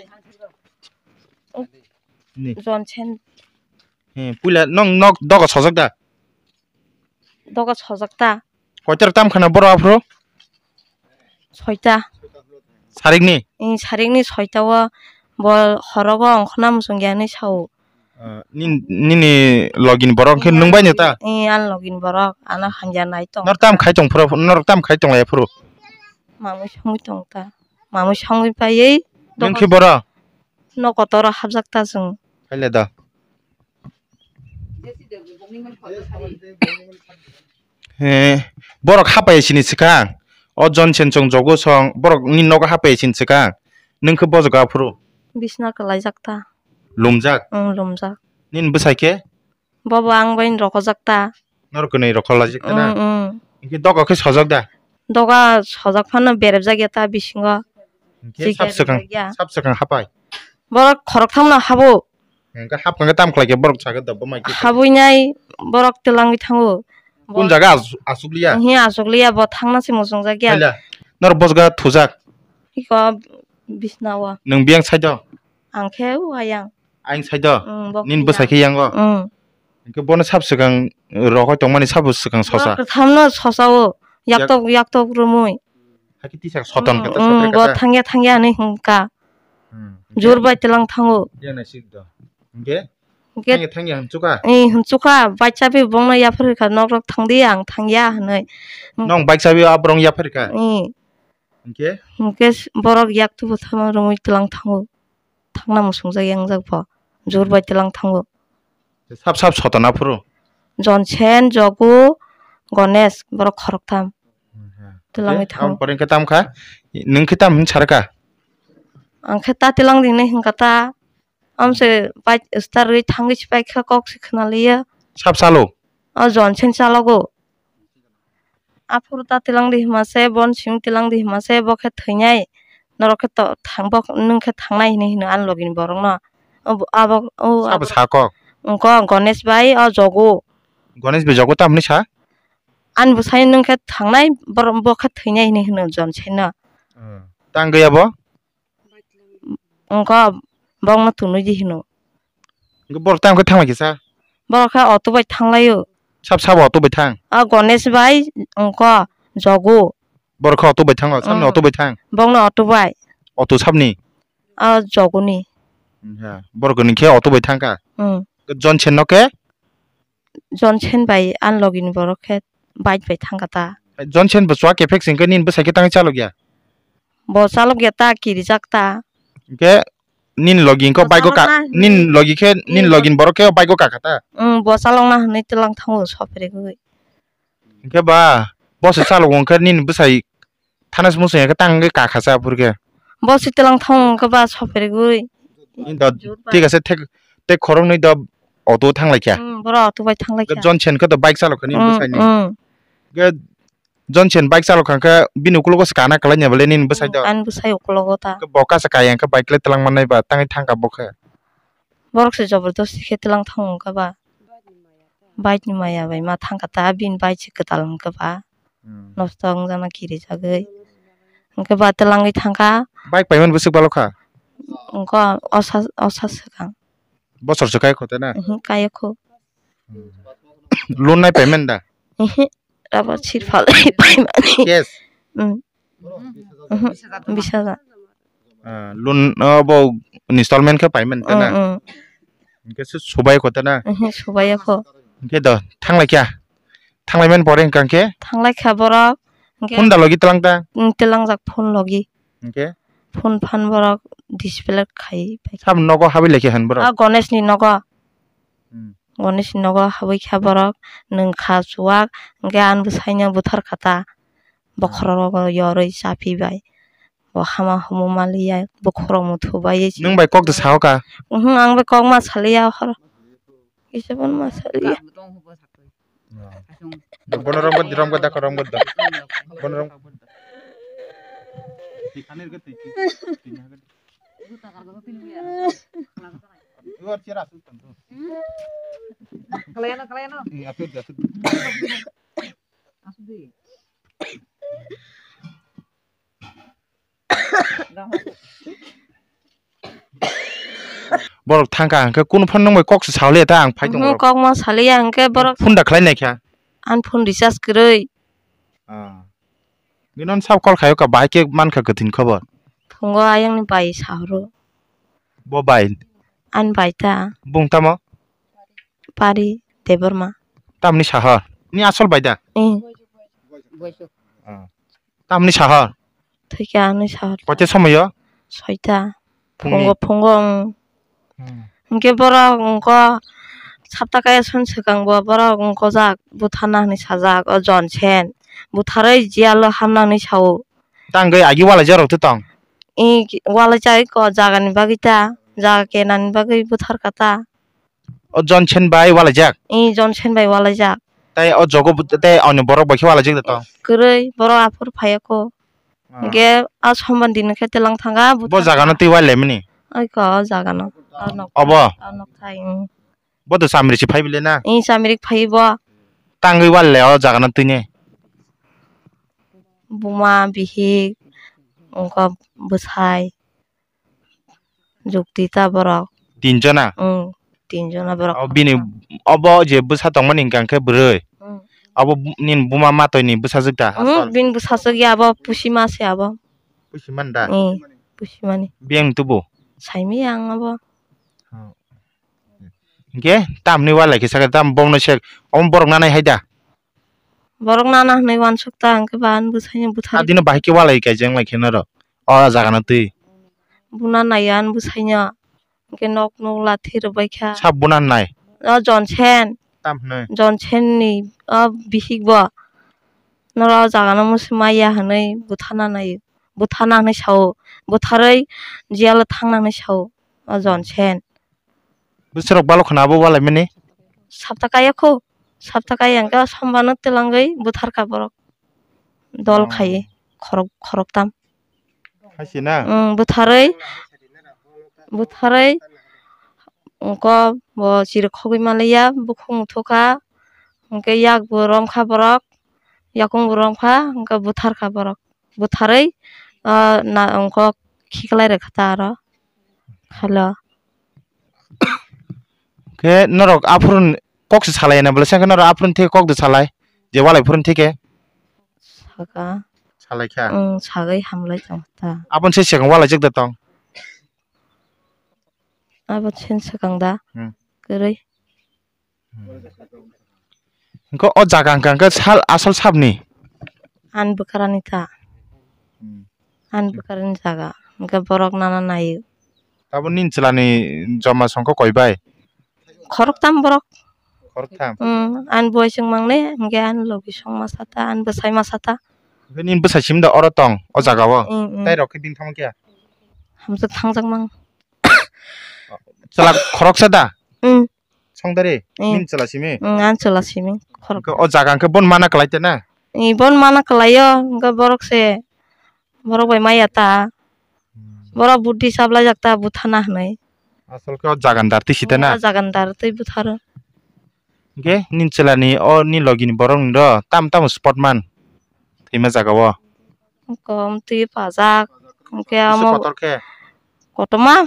Ni. Jonsen. Hmm, puila nong nok dogo sojak da? Dogo sojak ta. Koitor tam khana borok aphuru? Soita. Sarikni? Ing sarikni soita o bo horogo ongkhorna muchungya hinwi sao. Ah, nin-, nini logini borok khe nwng bai no ta? Ing, ang logini borok, ano hamya nai tong. Nor tam khai tong phuru, nor tam khai tong lai phuru? Mamui songwi tong ta. Mamui songwi paiwi. Nwng khe boro? No kotor o hapjak ta chwng. Khaile da. He, borok hapai sini swkang. O Jonsen chwng jogo song, borok ni nogo hapai sini swkang. Nwng khe bojok aphuru? Bisna kwlaijak ta. Lumjak? Wng, lumjak. Nini bwsai khe? Bobo ang bai rokojak ta. Norok kwnwi rokolaijak ta na? Wng, wng. Hinkhe doga khe sojak da? Doga sojak phano berepjak ya ta bisingo. Hinkhe sap swkang, sap swkang hapai? Borok khoroktham no habo. Hwnkhe hapkha khe tamo khlai khe borok sakhe da bo mai khe. Habwi nai borok twlangwi thango. Kun jaga as-, asukliya? Hi asukliya bo thangna se muchungjak ya. Haila, norok bojga thujak? Iko bisna o. Nwng biyang side o? Ang khe o ayang. Ayang side o? Mm, bo nini bwsai khe yango? Mm. Hwnkhe bono sab swkang rokoi tongmani sabo swkang sosa? Borok kwthamno sosa o. Yak- Yaktok yaktok romwi. Hakhe tisa soton khe ta, mm, sotre bo khe ta. Thangya thangya hinwi hwnkha. Hmm. Jor bai twlang thango. Yang nai sik do. Hingke? Hingke thangya, thangya hwnchukha? Eh, hwnchukha. Bike chabi bongno yaphar kha, nok rok thangdi, ang thangya hinwi. Nong bike chabi aborok yaphar kha? Eh. Hingke? Hingke borok yak tubu thama romwi twlang thango. Thangna muchungjak yangjak bo. Jor bai twlang thango. Sab sab sotona phuru? Jonsen, Jogu, Gonesh, borok khoroktham. Twlangwi thango. Ang pore khe tam kha? Nwng khe tam hwn sar kha? Ang khe ta twlang di hinwi hwnkha ta. Amse bai star rwi thangwi se pai kha kok se khna liya. Sab chalo? O Jonsen chalogo. Aphuru ta twlang di hima se, bon simi twlang di hima se, bo khe thwinai. Norok khe to thang, bo nwng khe thangnai hinwi hino ani logini borokno. O bo, abo, o sabo abo sa kok? Wngkho Gonesh bai o Jogu. Gonesh bai Jogu tamni sa? Ani bwsai nwng khe thangnai, bor-, bo khe thwinai hinwi hino Jonsenno. Hmm. Tang gaya bo? Wngkha bokno tunui di hino. Hwnkhe borok tamo khe thanglai kisa? Borok khe auto bai thanglaio. Sab sabo auto bai thang? A Gonesh bai wngkha Jogu. Borok khe auto bai thango, sabni auto bai thang? Bokno auto bai. Auto sabni? A Joguni. Borok ni khe auto bai thangkha? Hmm. Jonsen no khe? Jonsen bai ani logini borok khe bike bai thangkha ta. Jonsen bo chuwak kephek se hwnkhe nini bwsai khe tangwi chalok ya? Bo chalok ya ta, kirijak ta. Hwnkhe nini logi hwnkhe bike o ka, nini logi khe, nini logini borok khe bike o kakha ta? Wng, bo chalokna hwnwi twlang thango sopregwi. Hwnkhe ba, bo se chalok hwnkhe nini bwsai Thanas muchung ya khe tang wngwi kakha cha aphuru khe. Bo se twlang thong wngkha ba sopherigwi. Ni do thik ase, thek, tei khoroknwi do auto thanglai kha. Hmm, boro auto bai thanglai kha. Jonsen khe do bike chalok kha ni bwsai ni. Hmm. Khe Jonsen bike chalok kha khe bini ukulogo se kana kwlai nya bale nini bwsai do. Ani bwsai ukulogo ta. Khe bo kasa kaya khe bike le twlang mannai ba tangwi thangkha bo khe. Borok se jobordosti khe twlang thong wngkha ba. Bike ni maya bai ma thangkha ta, bini bike se kwtal wngkha ba. Hmm. Nosto wngjakno kirijagwi. Hwnkhe ba twlangwi thangkha. Bike paimani bwswk balokha? Wngkha osa, osa swkang. Bosor se kayokho tei na? Mhm, kayokho. Hmm. Loan nai payment da? Mhm, abo sirphalwi paimani. Cash? Hmm. Mhm, bis hajar. Ah, loan, ah, bo installment khe paimani tei na? Hmm, hmm. Hwnkhe se subai kho tei na? Mhm, subai kho. Hwnkhe do, thanglai kha? Thanglai mani pore hwnkha khe? Thanglai kha borok. Hwnkhe phone da logi twlang ta? Mm, twlangjak phone logi. Hwnkhe? Phone phan borok display khai pai. Sab nogo habwi lai khe han borok? Ah, Ganesh ni nogo. Hmm. Ganesh ni nogo habwi kha borok, nwng kha chuwak, hwnkhe ani bwsaino buthar kha ta. Bokhorok rogo yorwi chapi bai. Bo hama humu maliya, bokhorok muthu bai. Nwng bai kok da sao ka? Mhm, ang bai kok ma saliya hor. Kisa bon ma saliya. Bono romgo, romgo da, romgo da. Bono romgo. Twi khanai rwgwi twi, twi, twi, twi, twi. Iwar chera asuk tantu. Kalaino, kalaino. Eh, asuk, asuk. Asuk di. Borok thangkha hwnkhe kunu phano nwng bai kok se saliya ta ang phai tongo. Oho, kok ma saliya hwnkhe borok. Phone da khlai naikha. Ani phone recharge kwrwi. Ah. Bini sab call khaio ka bahai khe mankha kwthwini khobor. Phungo ayangni bai sahoro. Bo bai. Ani bai ta. Bung tamo? Pari Debbarma. Tamni saha? Ni asol bai da? Eh. Ah. Tamni saha? Thwikha ani saha. Kote somoyo? Soita. Phungni? Phungo, phungo, mm. Hmm. Hwnkhe borok wngkha sapta kaya soni swkang bo borok wngkha jak buthana hinwi sajak o Jonsen. Butharwi jiyalo hamna hinwi sao. Tangwi agi walai jarok tong? I walai jai ko jagani bagwi ta, jaga kenani bagwi butharkha ta. O Jonsen bai walaijak? I Jonsen bai walaijak. Tai o jogo bu-, tai ani borok bai khe walaijak da to? Kwrwi, borok aphuru phaiya kho. Ah. Hwnkhe a sombani dino khe telang thanga. Bo jaga no twi wailaimani? Oi kho, o jaga no. O nok-, obo? O nok thai, mm. Bo to chamri se phai bile na? I chamri phai bo. Tangwi wailai o jaga no twi ne? Buma, bihik, wngkha bwsai. Jukti ta borok. Tinjona? Mm, tinjona borok. O bini, obo je bwsa tongmani hwnkha khe bwrwi. Mm. Abo bu-, nini buma matwi ni bwsajwk da? Mm, asol? Bini bwsajwk ya abo pusima se abo. Pusima da? Mm, pusimani. Biyang tubu? Saimi ang abo. Oh. Hwnkhe tamni walai khe sakha tam bongno sek omo borok nanai hai da? Borok nana hwnwi uansuk ta hwnkhe ba ani bwsaino buthar. Adino bahai khe walai kaijak lai khe norok o jaga no twi. Buna naiya ani bwsaino hwnkhe nok nuk lathi rwbaikha. Sab buna nai? O Jonsen. Tam hwnwi? Jonsen ni o bihik bo. Norok o jaga no musu maya hwnwi buthana nai, buthana hwnwi sao. Butharwi jiyalo thangna hwnwi sao o Jonsen. Bwswrok balo khwna abo walaimani? Sapta kaya kho, sapta kaya hwnkhe sombano twlangwi butharkha borok. Dol khai khorok, khoroktam. Hai se na? Mm, butharwi, butharwi, wngkha bo chirikhogwi manliya, bukhuk muthukha, hwnkhe yak bo romkha borok, yakung bo romkha, hwnkhe butharkha borok. Butharwi, ah, na, wngkha khiklai rwkha ta aro. Hello. Khe norok aphuru kok se salai na bwle, sakhe norok aphuru theke kok de salai, je walai phuru theke. Saka. Salai kha. Mm, sagwi hamlai tong ta. Aboni se swkang walaijak da tong? Abo sen swkang da. Hmm. Kwrwi. Hwnkhe o jaga hwnkha hwnkhe sal, asol sabni? Ani bwkrani ta. Hmm. Ani bwkrani jaga. Hwnkhe borok nana naio. Abo nini chwlani joma songkha koi bai? Khoroktham borok. Khoroktham? Hmm, ani bwsai chwng mangne, hwnkhe ani logi song masa ta, ani bwsai masa ta. Hwnkhe nini bwsai simi da oro tong, o jaga o? Hmm, hmm. Tai rok khe bini thangma khe? Hamjak thangjak mang. Chwla khoroksa da? Hmm. Songdari? Eh. Nini chwla simi? Mm, ani chwla simi. Khorok. Hwnkhe o jaga hwnkhe bon mana kwlai te na? Eh, bon mana kwlaio, hwnkhe borok se, borok bai maya ta. Hmm. Borok buddhi chaplaijak ta, buthana hwnwi. Asol khe o jagandar twi si te na? Mm, o jagandar twi butharo. Hwnkhe nini chwlani o nini logini borok ni do tam tamo spot man? Thwima jaga o. Kom twi pajak, hwnkhe amo kotor khe? Kotorma.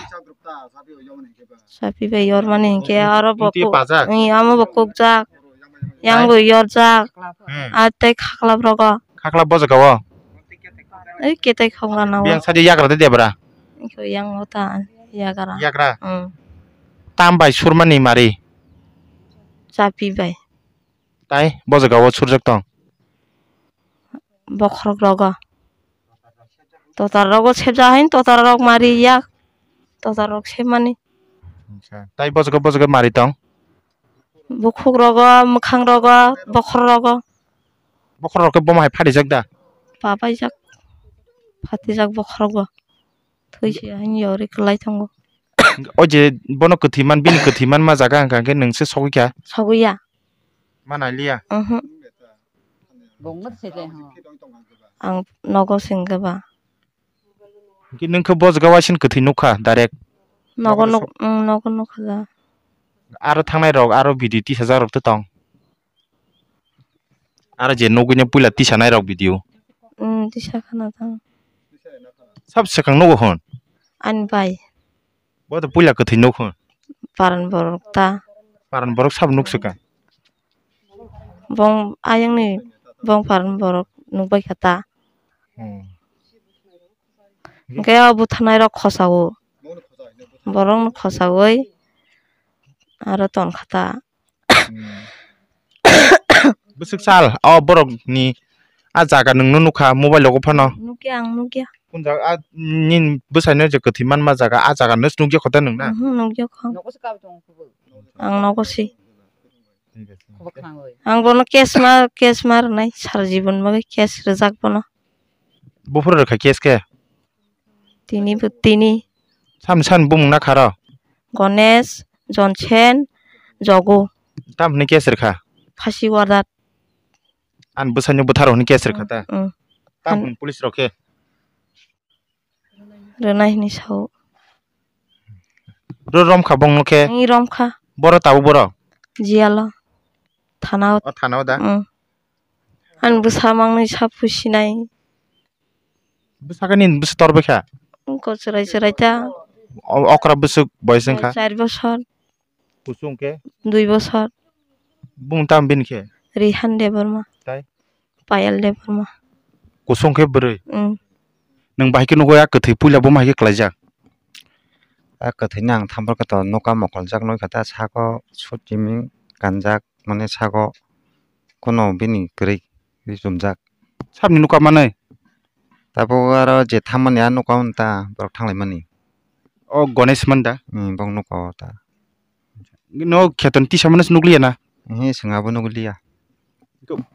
Sapi bai yormani hwnkhe aro bo twi kuk-, pajak? Amo bo kukjak. Yang bo yorjak. Hmm. Ar tei khaklap rogo. Khaklap bo jaga o? Ei ketai khok gana o. Biyang sadi yagra de debra? Yang o ta yagra. Yagra? Hmm. Tam bai surmani mari? Sapi bai. Tai bo jaga o surjak tong? Bokhorok rogo. Totar rogo sebja hain, totar rok mari ya. Totar rok sebmani. Acha. Tai bojok bojok mari tong? Bukhuk rogo, mwkhang rogo, bokhorok rogo. Bokhorok rok khe bomo hai phatijak da? Papaijak. Phatijak bokhorok bo. Thwi se hain yori kwlai tongo. O je bono kwthwi man, bini kwthwi man ma jaga hwnkha hwnkhe nwng se sogwi kha? Sogwi ya. Ma nai liya? Mhm. Ang nogo sengkhe ba. Ki nwng khe bo jaga waising kwthwi nukha direct? Nogo Nogo nuk, mm, nogo nukha da. Aro thangnai rok, aro video tisajak rok to tong. Aro je nugwi no puila tisanai rok video. Mm, tisa khana tang. Sab swkang nugo hwn. Ani bai. Bo to puila kwthwi nuk hwn. Paran borok ta. Paran borok sab nuk swkang. Bong ayang ni bong paran borok nuk bai kha ta. Hmm. Hwnkhe o bwtharnai rok khosa o. Borok no khosa oi aro ton kha ta. Hmm. Bwswk sal o borok ni a jaga nwng no nukha mobile rogo phano. Nukya ang nukya. Kun jaga a nini bwsai no je kwthwi manma jaga a jaga no nukya kho ta nwng na? Mhm, nukya kho. Ang nogo si. Ang bono cash ma, cash ma rwnai sara jibon bagwi cash rwjak bono. Buphuru rwkha cash khe? Tini bo tini. Sam san bumung na kharo? Ganesh, Jonsen, Jogo. Tam hwnwi cash rwkha? Khasi order. An bwsai no bwtharo hwnwi cash rwkha ta? Mm. Tam hwn police rok khe? Rwnai hwnwi sao. Ro romkha bongno khe? Ni romkha. Boro tabuk boro? Jiyalo. Thana o. O thana o da? Mm. Ani bwsa mangni sa phusinai. Bwsa khe nini bwsa torbai kha? Wngkha chwrai chwrai ta. O-, okra bwswk boyes wngkha? Char bosor. Kusung khe? Dui bosor. Bung tam bini khe? Rihan Debbarma. Tai? Payal Debbarma. Kusung khe bwrwi? Mm. Nwng bahai khe nukgo a kwthwi puila bo ma hai khe klaijak? A kwthwino ang thampor khe to nokha mokoljak noi kha ta sako sut chiming kanjak mane sako kono bini kwrwi ri chumjak. Sabni nokha manwi? Tabuk aro je thammani a nokha hwn ta borok thanglaimani. O Ganesh man da? Hmm, bok nokha o ta. No kheton tisa manwi se nukliya na? He, chwng abo nukliya.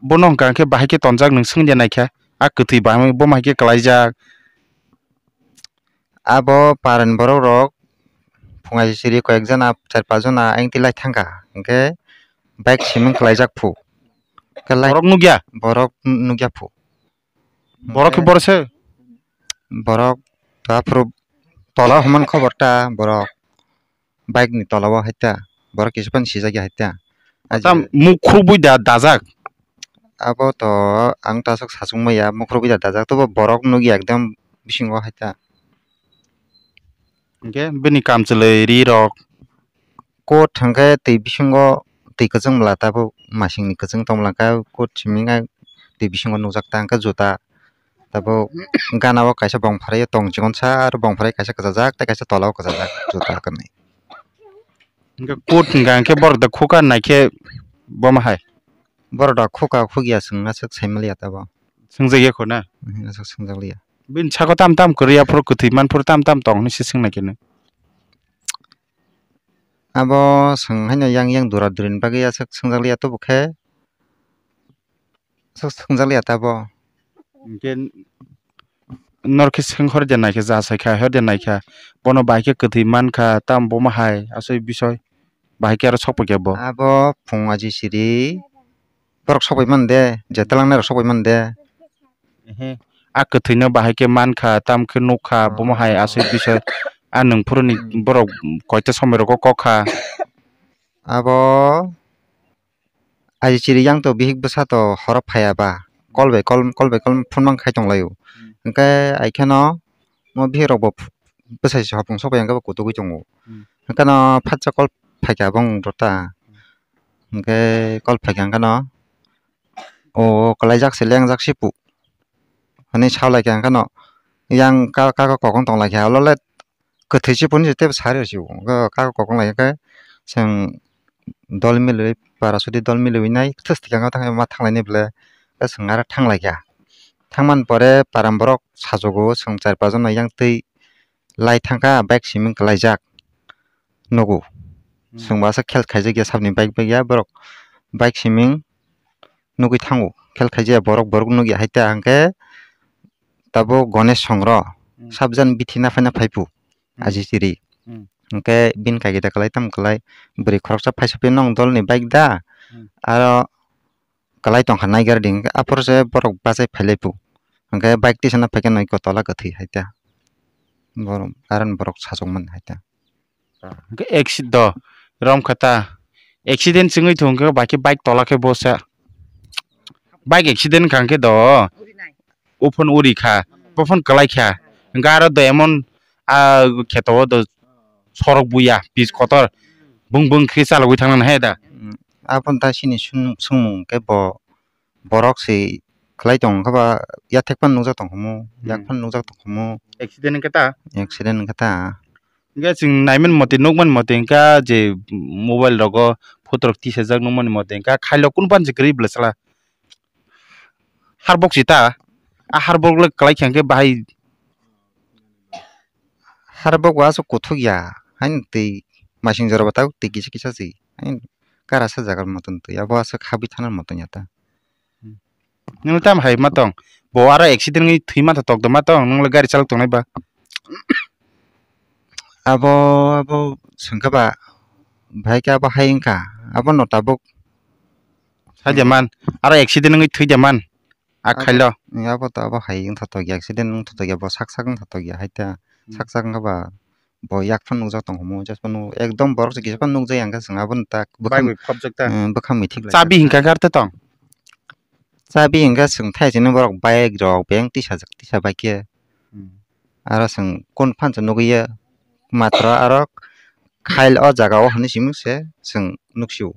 Bono hwnkha khe bahai khe tonjak nwng swngya naikha. A kwthwi bahai bo ma hai khe klaijak. Abo paran borok rok phungai siri koyek jona char pas jona ayang tilai thangkha. Hwnkhe bike siming klaijak phu. Khe lai Borok nukya? Borok nukya phu. Borok khe Hwnkhe borok se? Borok to aphuru tola human khobor ta borok. Bike ni tola o hai ta, borok kisa phano sijak ya hai ta. Tam muk khurubui da dajak. Abo to ang ta aswk sachung maya, muk khurubui da dajak, tobo borok nukya ekdom bisingo hai ta. Hwnkhe bini kamchwlwi ri rok? Coat hwnkhe twi bisingo twi kwchwng bwla tabuk masingni kwchwng tong bwla khe coat simi wngkha twi bisingo nukjak ta hwnkhe juta. Tabuk gana o kaisa bongphrai tong chikonsa aro bongphrai kaisa kwchajak tei kaisa tola o kwchajak juta kwrwi. Hwnkhe coat hwnkha hwnkhe borok da khukha naikhe bomo hai? Borok da khukha khukya chwng aswk sai manliya tabuk. Swngjak ya kho na? Mhm, aswk swngjak liya. Bini saka tam tam kwrwi aphuru kwthwi manphuru tam tam tong hinwi se swngnaikhe nw? Abo chwng haino yang yang dura duri ni bagwi aswk swngjak liya tabuk khe. Aswk swngjak liya ta bo. Hwnkhe norok khe swng hor de naikhe, ja sai kha hor de naikha, bono bahai khe kwthwi man kha, tamo bomo hai aswk bisoi bahai khe aro sok paikha bo. Abo phung aji siri borok sok pai man de, je twlang nai rok sok pai man de. Ehe, a kwthwi no bahai khe man kha, tamo khe nuk kha, bomo hai aswk bisoi a nwng phuru ni borok koita somoi rogo kok kha. Abo Aji chiri yang to bihik bwsa to horo phaiya ba, kol bai kol, kol bai kol phone mang khai tong lai o. Hmm. Hwnkhe ai kheno mo bihik rok bo bwsai se hopung sok bai hwnkhe bo kutugui tongo. Hmm. Hwnkhe no phatsa kol phaikha bong rota. Hwnkhe kol phaikha hwnkhe no o, o kwlaijak se lengjak se pu. Hwnwi sa lai kha hwnkhe no yang ka, ka, ka kokong tong lai kha, olo le kwthwi se phone se tei sari rw se o. Hwnkhe kha kokong lai khe chwng dol milwi, para sudi dol milwi nai thwk thwk ma thang lainai bwle. Hwnkhe chwng aro thang lai kha. Thang man pore param borok sajugo, chwng char pas jon no yang twi lai thang kha, bike siming kwlaijak nugo. Hmm. Chwng bo aswk khel khaijak ya sabni bike bai ya, borok bike siming nugui thango, khel khaijak ya borok, borok nugya hai ta hwnkhe tabuk Ganesh songro, hmm, sabjani bithi naphai naphai phu. Hmm. Aji chiri. Hmm. Hwnkhe bini kaki da kwlai tamo kwlai bwrwi khoroksa phaisa phai nwng dolni bike da. Hmm. Aro kwlai tongkha naigar di hwnkhe aphuru se borok bachai phailai phu. Hwnkhe bike tisana phaikhe noiko tola kwthwi hai ta. Borok, current borok sajwk mani hai ta. Hwnkhe accident do, rom kha ta. Accident chwngwi thung khe bai khe bike tola khe bo sa. Bike accident wngkha khe do. Uphun uri kha, buphun kwlai kha. Hwnkhe aro do emon, ah, kheto o do sorok buya, pitch kotor. Bung bung khe chalogwi thangna hai da. Mm, aboni ta chini sung-, sungmung khe bo borok se khlai tong kha ba, yathek phano nukjak tong kha mo, yak Hmm. phano nukjak tong kha mo. Accident wngkha ta? Accident wngkha ta. Hwnkhe chwng naiman mote, nukman mote wngkha je mobile rogo photo rok tisajak nukmani mote wngkha khailo kunu phan se kwrwi bwla chwla. Harbok si ta, a harbok le kwlai kha hwnkhe bahai. Harbok bo aswk kuthuk ya, haino twi masing jora bo tabuk twi kisa kisa si, haino karasa jaga motom twi, abo aswk habwi thana motom ya ta. Nwng le tamo hai ma tong? Bo aro accident wngwi thwi mantha tokdo ma tong, nwng le gari chalok tongnai ba? Abo, abo swngkha ba, bahai khe abo hai wngkha, abono tabuk. Saida man, aro accident wngwi thwi da man, a Abo, khailo. Abo to abo hai wngthotok ya, accident wngthotok ya, bo sak sak wngthotok ya, hai ta Hmm. sak sak wngkha ba, bo yak phano nukjak tong kha mo, just phano ekdom borok se kisa phano nukjak ya, hwnkhe chwng abono tak Bai bwkhang, bai khopjak ta. Eh, bwkhang mithik lai Chabi ta. Hinkha khe ar tong? Chabi hinkhe chwng thai sini borok bike rok beng tisajak, tisa bai khe. Hmm. Aro chwng kun phan se nugwi ya, matro aro khail o jaga o hinwi simi se chwng nuksio.